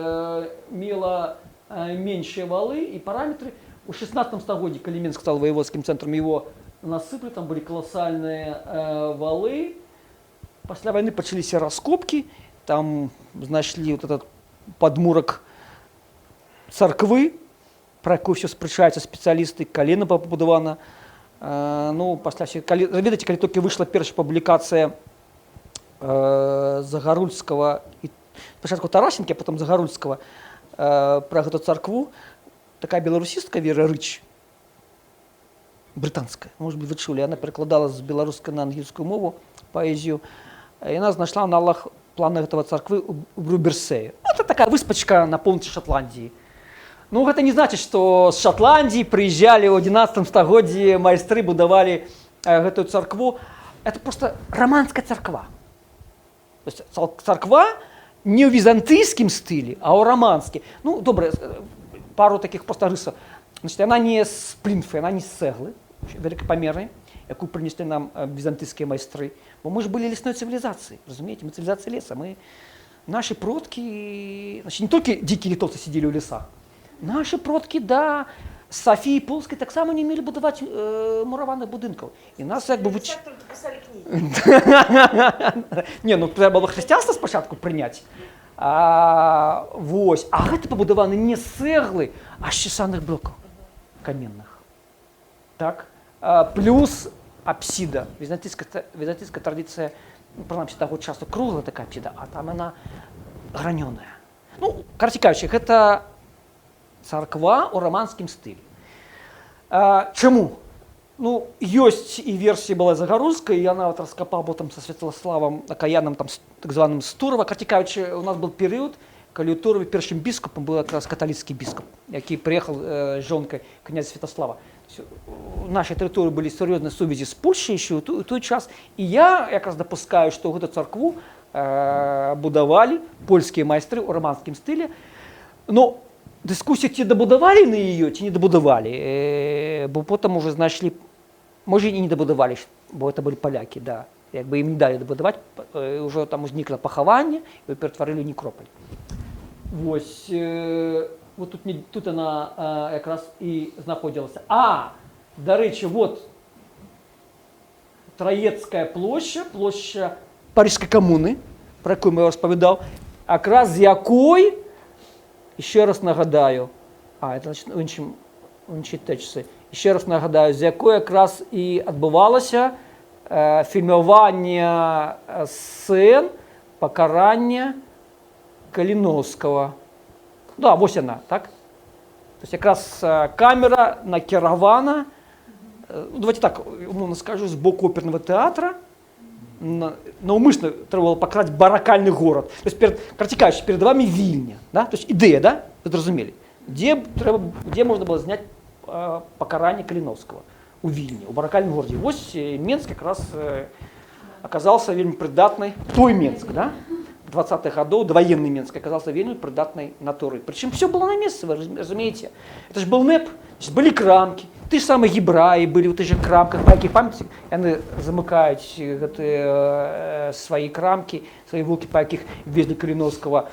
мела меншыя валы і параметры. У 16 стагоддзі, калі Менск стал воеводским цэнтрам, его насыпали, там былі каласальныя валы. Пасля вайны пачаліся раскопкі, там знайшлі вот этот падмурак царквы, пра якую все спрачаюцца спецыялісты, калі яна пабудавана. Ну, пасля, калі, ведаеце, калі толькі выйшла першая публікацыя Загарульскага і спачатку Тарасенкі, а потом Загарульскага пра гэту царкву, такая беларусістка Вера Рыч, брытанская, может быть, вы чулі, она перакладала з беларускай на ангельскую мову паэзію, яна знайшла аналаг плана гэтага царквы ў Бруберсею. Ну, это такая выспачка на поўначы Шатландіі. Ну, гэта не значыць, што з Шатландіі прыязджалі ў 11 стагоддзі майстры, будавалі гэтую царкву. Это просто раманская царква. То есть царква не ў візантыйскім стылі, а ў раманскім. Ну, добра, пару такіх просто рысаў. Значит, яна не з плінфы, она не з цэглы великапамернай, якую прынеслі нам візантыйскія майстры. Бо мы ж былі лесной цывілізацыяй, разумееце, мы цывілізацыя леса. Мы, наши продкі, значит, не толькі дзікія літоўцы сидели ў лесах. Наши продкі, да, Сафіі Полскай таксама не умелі будаваць мураваных будынкаў. І нас як бы Только писали книги. Не, ну трэба было хрысціянства спачатку прыняць. А, вось. А гэта пабудаваны не з цэглы, а з чесаных блокаў каменных. Так? А, плюс апсіда. Візантыйская традыцыя, ну, прынамсі таго часу, круглая такая апсіда, а там она гранёная. Ну, карацей кажучы, гэта царква ў раманскім стылі. А, чаму? Ну, ёсць і версія была Загарульская, і я нават раскапаў потым са Святаславам Акаянным, там, так званым з Турава. Карацей кажучы, у нас был перыяд, калі ў Тураве першым біскупам быў якраз каталіцкі біскуп, які прыехаў з жонкай князя Святаслава. То есть у нашай тэрыторыі былі сур'ёзныя сувязі з Польшчай яшчэ ў той час. І я якраз дапускаю, што гэту царкву будавалі польскія майстры ў раманскім стылі. Но дыскусія, ці дабудавалі на яе, ці не дабудавалі, бо потым уже знайшлі, можа, і не дабудавалі, бо это былі палякі, да. Як бы ім не далі дабудаваць, ўжо там узнікла пахаванне і ператварылі ў некропаль. Вось, вот тут, не, тут она якраз і знаходзілася. А, дарэчы, вот Траецкая плошча, плошча Парыжскай камуны, пра якую я распавядаў, якраз з якой, еще раз нагадаю, а, это, значит, у іншай тэчцы, еще раз нагадаю, з якой якраз і адбывалася фільмаванне сцэн пакарання Каліноўскага. Да, вось яна, так? То есть якраз камера накіравана, ну, давайте так, умоўна скажу, з боку опернага тэатра, наўмысна трэба было паказаць баракальны горад. То есть, карацей кажучы, перед вами Вільня, да? То есть ідэя, да? Вы зразумелі? Дзе, трэба, дзе можна было зняць пакаранне Каліноўскага? У Вільні, у баракальным горадзе. Вось Менск якраз оказался вельмі прыдатнай, той Менск, да? 20-х гадоў, даваенны Менск оказался вельмі прыдатнай натурай. Прычым все было на месцы, вы разумееце. Это ж был НЭП, значит, былі крамкі, ты ж самыя гебраі былі ў тых жа крамках, па якіх, памятаеце, яны замыкаюць гэтыя свае крамкі, свае вулкі, па якіх везлі Каліноўскага.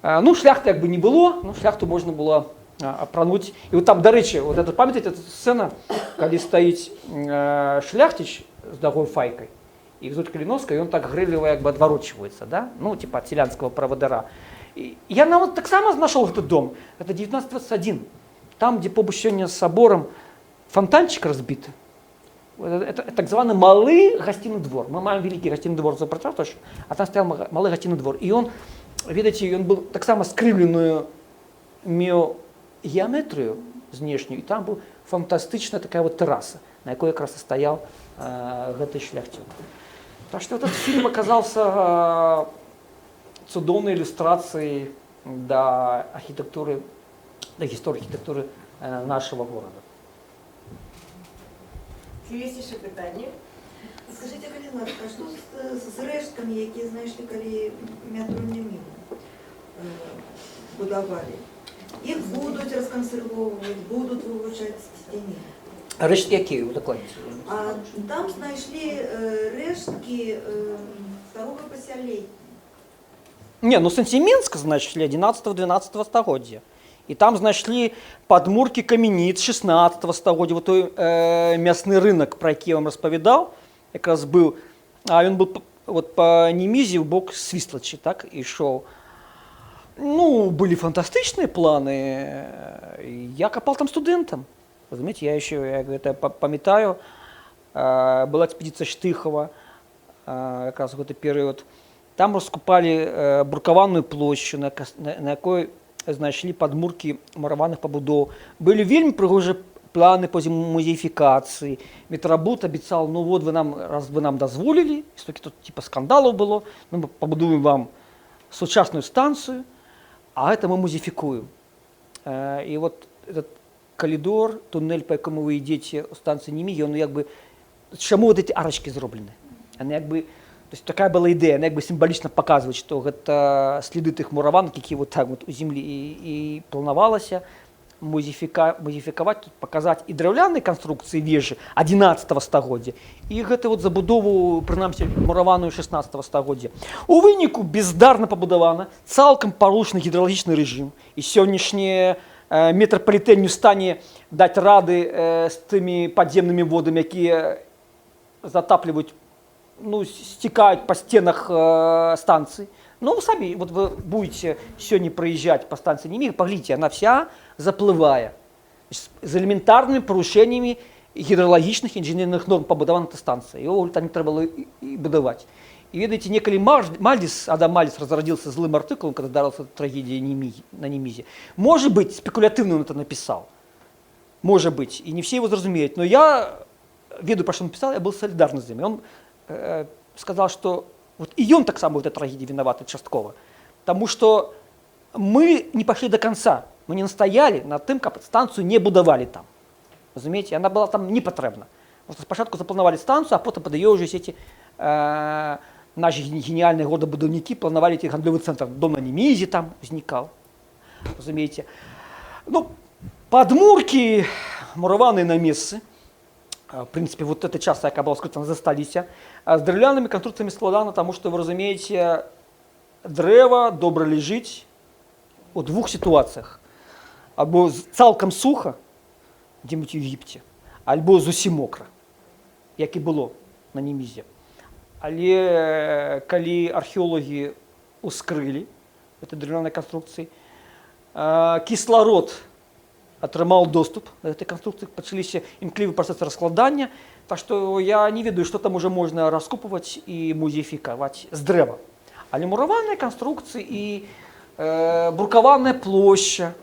Ну, шляхты як бы не было, ну, шляхту можна было апрануць. І вот там, дарэчы, вот это, памятаеце, эта сцена, калі стаіць шляхціч з дагой файкай, і везут Каліноўскага, і он так грэліва як бы адварочваецца, да? Ну, типа от селянского правадыра. І я нават таксама знайшоў гэты дом. Это 1921. Там, дзе побач сёння з саборам фонтанчик разбіты. Вот это так званы малы гасціны двор. Мы маем вялікі гасціны двор за, а там стаяў малы гасціны двор. І он, ведаеце, ён был таксама скрыўленую меў геаметрыю знешнюю, і там быў фантастычная такая вот тэраса, на якой якраз і стаяў гэты шляхцюк. Так что этот фильм оказался цудоўнай ілюстрацыяй да архітэктуры, да гісторыі архітэктуры нашего города. Ці ёсць яшчэ пытанні? Скажыце, калі ласка, а што з рэшткамі, якія знайшлі, калі метро Нямігу будавалі? Іх будуць раскансервоўваць, будуць вывучаць ці не? Рэшткі якія, удакладніце? А там знайшлі рэшткі старога пасялення. Не, ну сэнсе Менска знайшлі 11-12 стагоддзя. І там знайшлі падмуркі камяніц 16 стагоддзя. Вот той мясны рынок, пра які я вам распавядаў, якраз быў, а ён быў вот па Нямізе ў бок Свіслачы, так, ішоў. Ну, былі фантастычныя планы. Я капал там студэнтам. Разумееце, я еще, я гэта памятаю, была экспедыцыя Штыхова, якраз у гэты перыяд. Там раскупалі брукаваную плошчу, на якой знайшлі падмуркі мураваных пабудоў. Былі вельмі прыгожыя планы па музеіфікацыі. Метрабуд абяцаў: ну вот вы нам, раз вы нам дазволілі, столькі тут типа скандалаў было, ну, мы пабудуем вам сучасную станцыю, а это мы музеіфікуем. І вот этот калідор, туннель, па якому вы ідзеце ў станцыі Нямігі, ён як бы, чаму вот эти арачкі зроблены? Яны як бы, то есть такая была ідэя, яна як бы сімвалічна паказваць, што гэта следы тых мураванак, які вот так вот у землі, і планавалася музеіфікаваць, тут паказаць і драўляныя канструкцыі вежы 11 стагоддзя, і гэта вот забудову, прынамсі, мураваную 16 стагоддзя. У выніку бездарна пабудавана, цалкам парушаны гідралагічны рэжым, і сённяшнія метрапалітэн не ў стане даць рады з тымі падземнымі водамі, якія затапліваюць, ну, сцікаюць па сценах станцыі. Ну, вы самі, вот вы будете сёння праезжаць па станцыі Няміга, паглядзіце, она вся заплывае. З элементарнымі парушэннямі гідралагічных інжынерных норм пабудавана эта станцыя. Его там не трэба было і будаваць. І ведаеце, некалі Мальдзіс, Адам Мальдзіс разрадился злым артыкулам, когда здарылася трагедия на Немизе. Может быть, спекулятивно он это написал. Может быть, и не все его зразумеют. Но я ведаю, про что он писал, я был солидарны з ім. И он сказал, что вот и он так само в этой трагедии виноват часткова. Потому что мы не пошли до конца. Мы не настояли над тым, каб станцию не будавалі там. Разумееце, она была там не патрэбна. Просто спачатку запланавалі станцию, а потым пад ее уже все эти наши гениальные горадабудаўнікі планавалі эти гандлёвы цэнтр. Дом на Немизе там узнікаў. Разумееце. Ну, падмуркі мураваныя на месцы. В принципе, вот эта часть, якая была скрыта, засталіся. А з драўлянымі канструкцыямі складана, таму што, вы разумееце, дрэва добра ляжыць у двух сітуацыях. Або цалкам суха, дзе-нибудь у Егіпце, альбо зусім мокра, як і было на Нямізе. Але калі археолагі ускрылі этой драўлянай канструкцыі, кісларод атрымаў доступ да гэтай канструкцыі, пачаліся імклівы працэсы раскладання, так што я не ведаю, што там уже можна раскопваць і музеіфікаваць з дрэва. Але мураваныя канструкцыі і Брукаваная плошча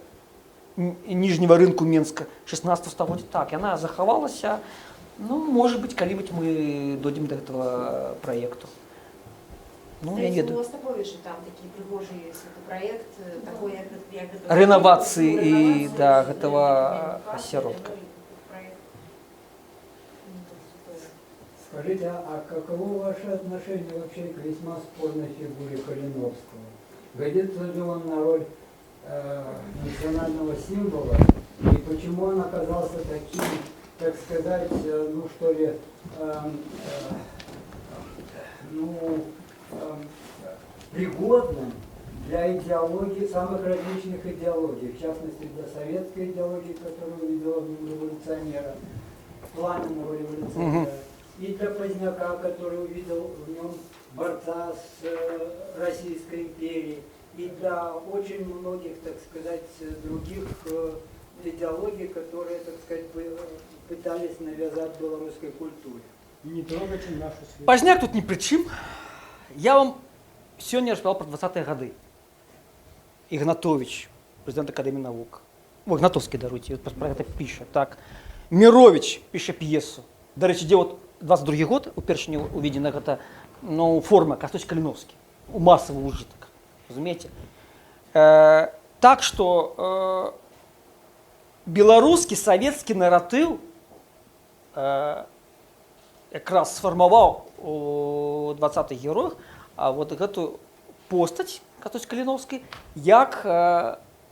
ніжняга рынку Менска 16 стагоддзя, так, яна захавалася. Ну, может быть, калі-нибудь мы дойдзем до этого праекту. Ну, я не Здаецца, у ведаю. Астаповічы там такі прыгожы ёсць праект, таго, як гэта Рэновацыі і, рэновацыі, да, і гэтага парка, асяродка. ну, і праект. Ну, так, святое. Скажите, а каково ваше отношение вообще к весьма спорной фигуре Калиновского? Годится ли он на роль национального символа? И почему он оказался таким, так сказать, ну что ли, ну, пригодным для идеологии, самых различных идеологий, в частности для советской идеологии, которую увидела в нем революционера, пламенного революционера, и для Поздняка, который увидел в нем борца с Российской империей, и для очень многих, так сказать, других идеологий, которые, так сказать, пытались навязать белорусской культуре. Не трогайте нашу святыню. Пазняк тут ні пры чым. Я вам сёння распавядаў пра 20-е гады. Ігнатовіч, прэзідэнт Акадэміі навук. О, Ігнатоўскі, даруйце, пра гэта піша. Так. Міровіч піша п'есу. Дарэчы, дзе вот 22 год упершыню уведзена гэта, ну, форма Кастусь Каліноўскі у масавы ўжытак. Разумееце? Так што беларускі савецкі наратыў якраз сфармаваў у 20-х героях, а вот гэту постаць Кастусь Каліноўскі як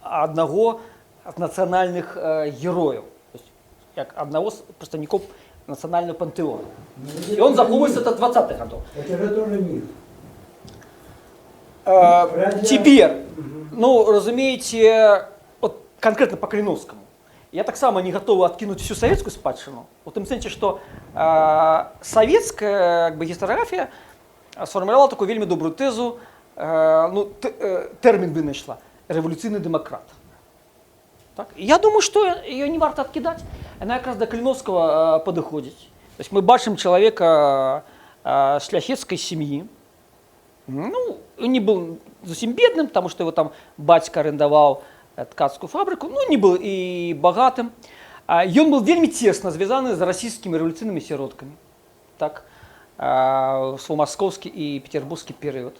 аднаго з нацыянальных герояў, то есть як аднаго з прадстаўнікоў нацыянального пантэону. Ну, І он захоўваецца до 20-х гадоў. Это же тоже миф. Теперь, ну, разумееце, вот конкретно по Калиновскому, я таксама не гатовы адкінуць всю савецкую спадчыну, у тым сэнсе, што савецкая, як бы, гістарыяграфія сфармулявала такую вельмі добрую тэзу, ну, тэрмін вынайшла — рэвалюцыйны дэмакрат. Так? І я думаю, што ее не варта адкідаць. Яна якраз да Каліноўскага падыходзіць. То есть мы бачым чалавека шляхецкай сям'і. Ну, он не был зусім бедным, потому что его там бацька арендаваў ткацкую фабрыку, ну, не был і багатым. Ён был вельмі цесна звязаны з расійскімі рэвалюцыйнымі асяродкамі. Так, свой маскоўскі і петербургскі перыяд.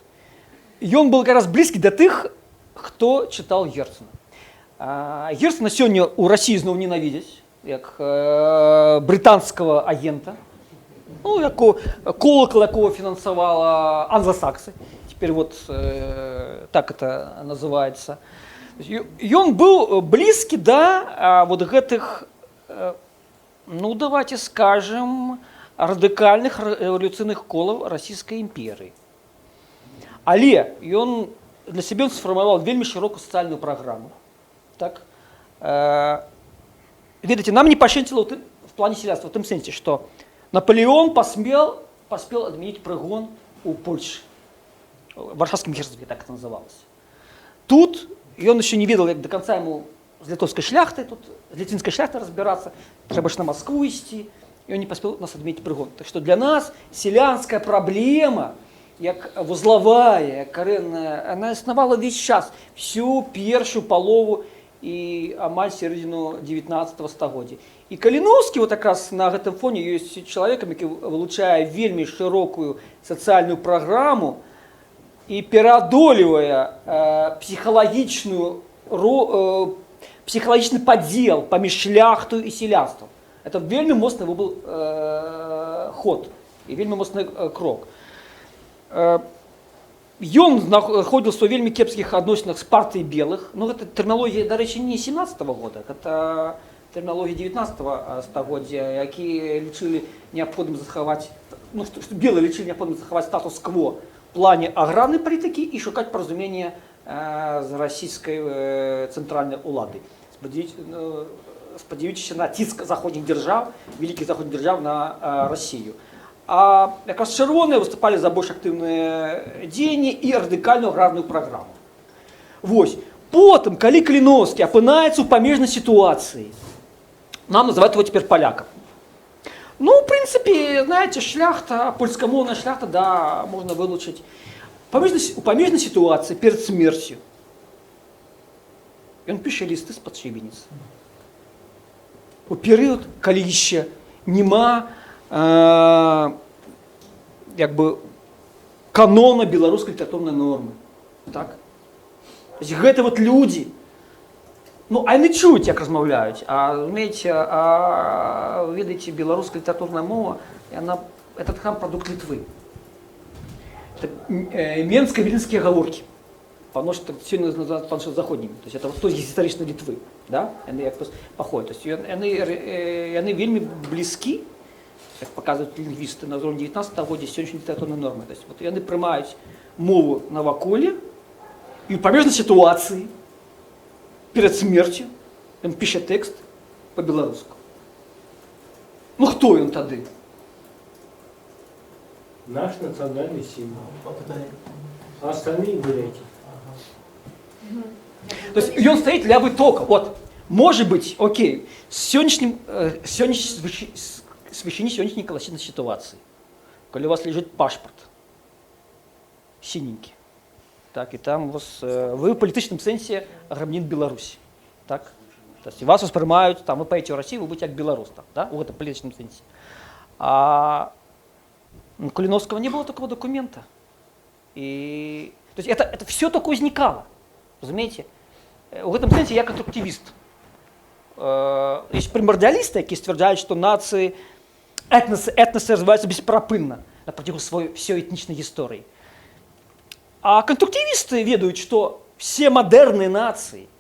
Ён был как раз блізкі да тых, хто чытаў Герцена. Герцена сёння ў Расіі зноў ненавідзяць як брытанскага агента, ну, колокол якого фінансавала англосаксы. Теперь вот так это называется. Ён быў блізкі да вот гэтых, ну, давайте скажем, радыкальных рэвалюцыйных колаў Расійскай імперыі. Але ён для сябе сфармаваў вельмі шырокую сацыяльную праграму. Так? Ведаеце, нам не пашэнціла в плане сялянства, в тым сэнсе, што Наполеон паспел адмяніць прыгон у Польшчы. В Варшавскім герцогстве, так это называлось. Тут ён еще не ведал, як до конца ему з літоўскай шляхтай, тут з ліцінскай шляхтай разбираться, трэба ж на Москву ісці, і он не паспел нас адменіць прыгон. Так што для нас сялянская праблема, як вузлавая, як карэнная, она існавала ўвесь час, всю першую палову і амаль сярэдзіну 19 стагоддзя. І Каліноўскі вот якраз на гэтым фоне ёсць чалавекам, які вылучае вельмі шырокую сацыяльную праграму і пераадольвае псіхалагічны падзел паміж шляхту і сялянствам. Это вельмі моцны его был ход і вельмі моцны крок. Ён знаходзіўся ў вельмі кепскіх адносінах з партыяй белых. Ну, гэта тэрміналогія, дарэчы, не 17 года, гэта тэрміналогія 19 стагоддзя, якія лічылі неабходным захаваць, ну, што белыя лічылі неабходным захаваць статус-кво в плане аграрнай палітыкі і шукаць паразумення з расійскай цэнтральнай уладай. Спадзяючыся на ціск заходніх дзяржаў, вялікіх заходніх дзяржаў на Расію. А якраз чырвоныя выступалі за больш актыўныя дзеянні і радыкальную аграрную праграму. Вось. Потым, калі Каліноўскі апынаецца ў памежнай сітуацыі, нам называют его теперь поляком. Ну, в принципе, знаете, шляхта, польскомовная шляхта, да, можно вылучить. У памежнай ситуации перед смертью Ён піша лісты з-пад шыбеніцы. У перыяд, калі яшчэ няма як бы канона беларускай літаратурнай нормы. Так? То есть гэта вот людзі, ну, а яны чуюць, як размаўляюць, а, разумееце, а, ведаеце, беларуская літаратурная мова, яна, этот хам прадукт Літвы. Это менско-віленскія гаворкі. Паношта сёння называют заходнімі. То есть это вот той гістарычнай Літвы, да? Яны як паходзяць. То есть яны вельмі блізкі, як паказваюць лінгвісты, на ўзроўні 19 стагоддзя сённяшняй літаратурнай нормы. То есть вот яны прымаюць мову наваколле, і ў памежнай сітуацыі перад смерцю ён піша тэкст па-беларуску. Ну хто ён тады? Наш национальный символ. А пытанне? А остальные гуляйте. То есть ён стаіць ля вытока. Вот, может быть, окей, с вышыні сённяшняй каласінай сітуацыі, калі у вас лежит пашпарт сіненькі, так, і там у вас, вы ў палітычным сэнсе грамадзянін Беларусі, так? То есть вас успрымаюць, там, вы паедете ў Россию, вы будете як беларус, там, да, у гэтым палітычным сэнсе. А у Калиновского не было такого документа. И, то есть это все только возникало, разумееце? У гэтым сэнсе я канструктивіст. Есть прымардыялісты, якія сцвярджаюць, што нацыі, этнасы развіваюцца бесперапынна на працягу сваёй всей этнічнай гісторыі. А канструктивісты ведаюць, што все мадэрныя нацыі,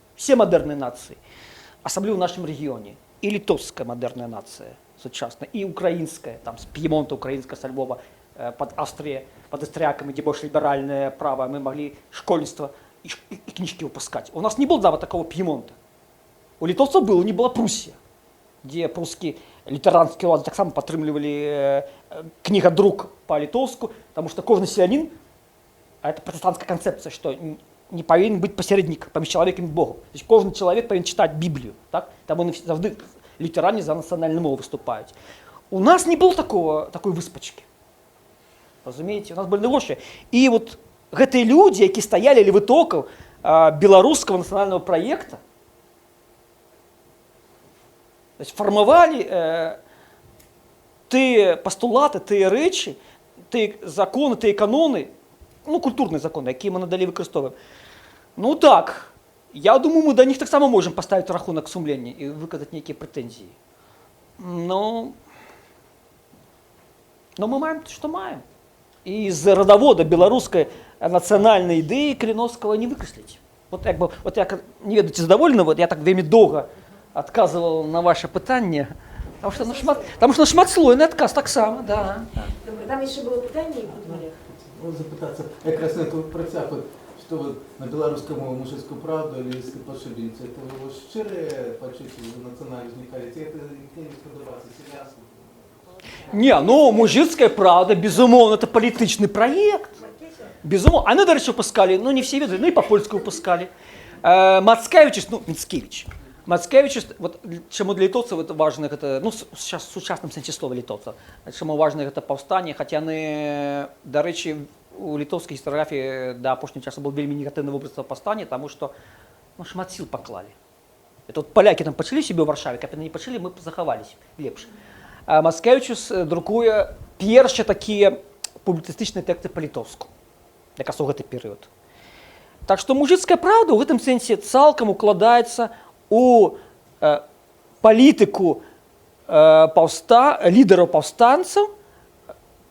асабліва ў нашым рэгіёне, і літоўская мадэрная нацыя сучасная, і украінская, там з П'емонта украінская, са Львова, пад Аўстрыя, пад аўстрыякамі, дзе больш ліберальнае права, мы маглі школьніцтва і кніжкі выпускаць. У нас не было нават такого П'емонта. У літоўцаў было, не была Прусія, дзе прускі лютэранскі ўлады таксама падтрымлівалі кнігадрук па-літоўску, таму што кожны селянін, а это пратэстанцкая канцэпцыя, што не павінен быць пасярэднік паміж чалавекам і Богом. То есть кожны чалавек павінен чытаць Біблію, так? Там яны заўжды лютеране за нацыянальную мову выступаюць. У нас не было такой выспачкі. Разумееце, у нас былі найгоршыя. І вот гэтыя людзі, які стаялі ля вытокаў беларускага нацыянальнага праекта, то есть фармавалі тыя пастулаты, тыя рэчы, тыя законы, тыя каноны, ну, культурныя законы, якія мы надалей выкарыстоўваем. Ну так, я думаю, мы да них таксама можам паставіць рахунак сумлення і выказаць нейкія прэтэнзіі. Но мы маем, што маем. І з радавода беларускай нацыянальнай ідэі Каліноўскага не выкрэсліць. Вот, як бы, вот я не ведаю, ці задаволены, вот я так вельмі доўга адказваў на ваше пытанне, потому что ну, шматслойны адказ таксама, да. Добра, там яшчэ было пытанне, і потым Олег. Вот запытацца, якраз на эту працяг, вот, что вот на беларускую мову «Мужицкую правду» или «Из-под шибеницы», это вот шчырыя пачуцці за нацыянальнасць узнікалі, ці это імкненне спадабацца сялянству? Не, ну, «Мужицкая правда», безумоўна, это палітычны праект. Безумоўна. Они, дарэчы, выпускалі, ну, не все ведаюць, ну, і па-польску выпускалі. Мацкевич, ну, Мицкевич. Мацкевич, вот чаму для літоўцаў это важно, гэта, ну, сейчас в сучасным сэнсе слова літоўца, чаму важна гэта паўстанне, хаця яны, дарэчы, у літоўскай гістарыяграфіі да апошняга часу был вельмі негатыўны вобраз этого паўстання, таму што, ну, шмат сіл паклалі. Это вот палякі там пачалі себе ў Варшаве, каб яны не пачалі, мы б захаваліся лепш. А Мацкевічус друкуе першыя такія публіцыстычныя тэксты па-літоўску, якраз у гэты перыяд. Так што «Мужицкая правда» ў гэтым сэнсе цалкам укладаецца у палітыку лідараў паўстанцаў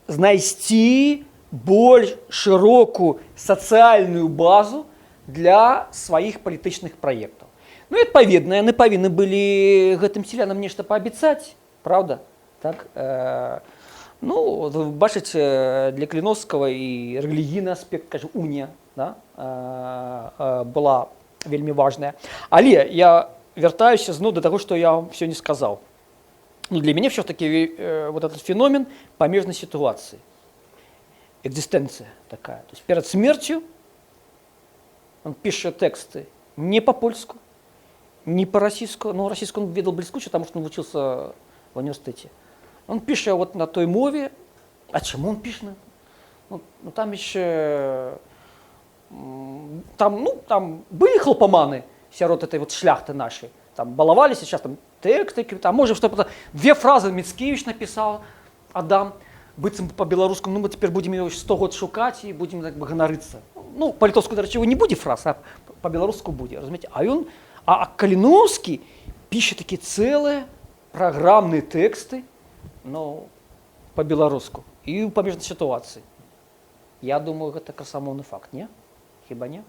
знайсці больш шырокую сацыяльную базу для сваіх палітычных праектаў. Ну і адпаведна, яны павінны былі гэтым селянам нешта паабяцаць, правда? Так, ну, вы бачыце, для Каліноўскага і рэлігійны аспект, кажу, унія, да, была вельмі важная. Але я вяртаюся зноў да таго, што я вам сёння сказаў. Ну, для мяне все-таки вот этот феномен памежнай сітуацыі, экзістэнцыя такая. То есть перад смерцю он піша тэксты не па-польску, не па-расійску, ну, расійску он ведал бліскуча, потому что он вучыўся в універсітэце. Он піша вот на той мове. А чаму он піша? Ну там еще, там, ну, там были хлопоманы. Сярод этой вот шляхты нашей. Там баловались сейчас там тэксты, там, может, что-то, две фразы Мицкевич написал, Адам, быццам по-беларуску, ну, мы теперь будем его 100 год шукаць і будем так бы ганарыцца. Ну, па-літоўску, дарэчы, его не будзе фраз, а па-беларуску будзе, разумееце? А ён, а Каліноўскі піша такія цэлыя праграмныя тэксты, ну, па-беларуску і ў памежнай сітуацыі. Я думаю, гэта красамоўны факт, не? Хіба не?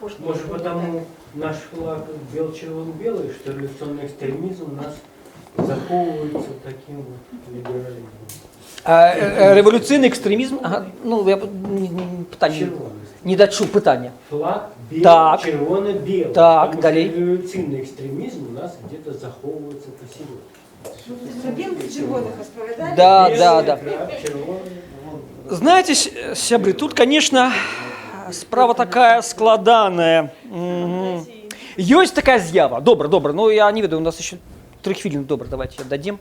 Может, потому наш флаг бел-червон-белый, что революционный экстремизм у нас захоўваецца таким вот либерализмом. Рэвалюцыйны экстрэмізм, ага, ну, я пытанне Чырвоны. не дачуў пытання. Флаг бел, Так. чырвона-белый. Так, Потому далей. что революционный экстремизм у нас где-то захоўваецца посередке. Пра белых і чырвоных распавядалі. Да, Белый, да. Чырвоны, вон. Знаете, сябры, тут, конечно, справа такая складаная. Ёсць такая з'ява. Добра, добра. Ну, я не ведаю, у нас еще 3 хвіліны. Добра, давайте дадим.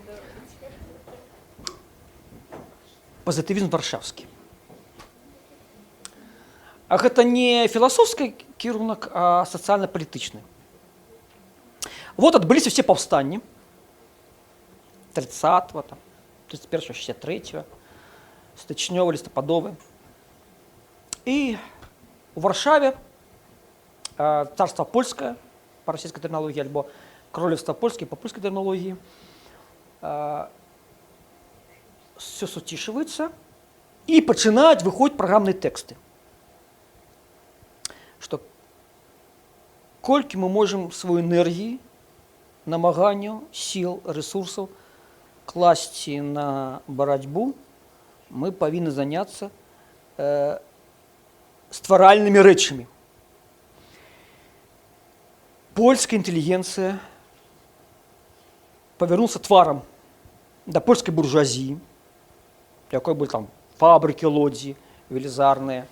Пазітывізм варшавскі. А гэта не філасофскі кірунак, а сацыяльна-палітычны. Вот адбыліся все паўстанні 30-го, там, 31, 63, стычнёвы, лістападовы. І у Варшаве царства польскае па расійскай тэрміналогіі альбо королевства польскае па польскай тэрміналогіі все суцішваецца, і пачынаюць выходзіць праграмныя тэксты. Што колькі мы можам сваю энергіі, намаганняў, сіл, рэсурсаў класці на барацьбу, мы павінны заняцца стваральнымі рэчамі. Польская інтэлігенцыя павярнулася тварам да польскай буржуазіі, якой былі там фабрыкі Лодзі велізарныя.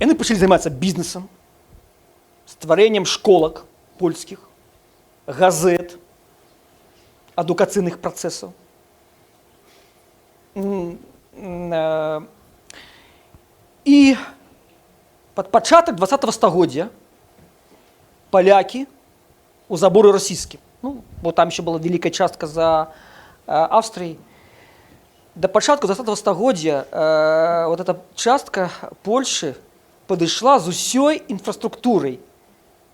Яны пачалі займацца бізнесам, стварэннем школак польскіх, газет, адукацыйных працэсаў. І пад пачатак 20 стагоддзя палякі у заборы расійскім, ну, бо там еще была вялікая частка за Аўстрыяй. Да пачатку 20 стагоддзя вот эта частка Польшы падышла з усёй інфраструктурай,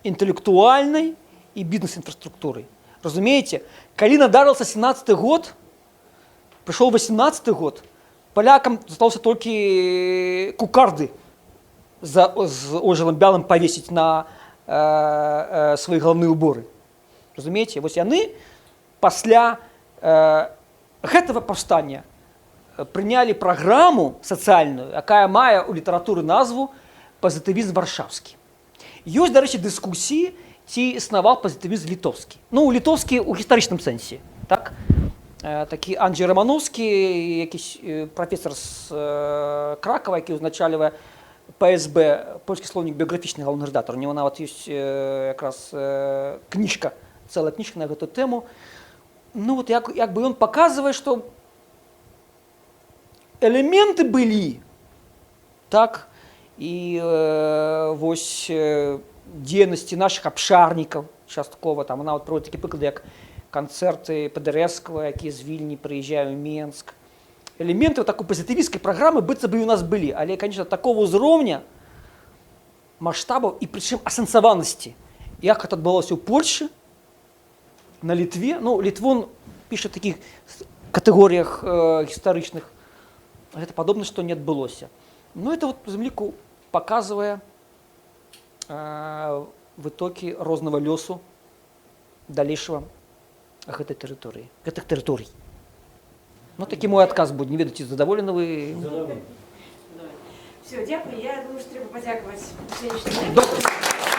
інтэлектуальнай і бізнес-інфраструктурай. Разумееце, калі надарыўся 17 год, прыйшоў 18 год, палякам засталося толькі кукарды з ожылам бялым павесіць на свае галаўныя уборы. Разумееце, вось яны пасля гэтага паўстання прынялі праграму сацыяльную, якая мае ў літаратуры назву пазітывізм варшавскі. Ёсць, дарэчы, дыскусіі, ці існаваў пазітывізм літоўскі. Ну, літоўскі ў гістарычным сэнсе. Так? Такі Анджей Рамановскі, якісь прафесар з Кракова, які ўзначальвае ПСБ, польскі слоўнік біяграфічны, галоўны рэдактар. У него нават ёсць якраз кніжка, цэлая кніжка на гэту тэму. Ну вот як бы ён паказвае, што элементы былі, так, і вось дзейнасці нашых абшарнікаў часткова, там нават прыводзіць такі прыклады, як канцэрты Падарэцкага, які з Вільні прыязджае ў Менск. Элементы такой пазітывісцкай праграмы быццам бы і у нас былі, але, конечно, такого ўзроўня, маштабаў і прычым асэнсаванасці, як гэта адбылося ў Польшы, на Літве, ну, Літвон піша такіх катэгорыях гістарычных, гэта падобна, што не адбылося. Ну, это вот змліку паказвае вытокі рознага лёсу далейшага гэтай тэрыторыі, гэтых тэрыторый. Ну, такі мой адказ будзе, не ведаю, ці задаволены вы. Задаволены. Все, дзякую. Я думаю, што трэба падзякаваць сённяшнім. Добра.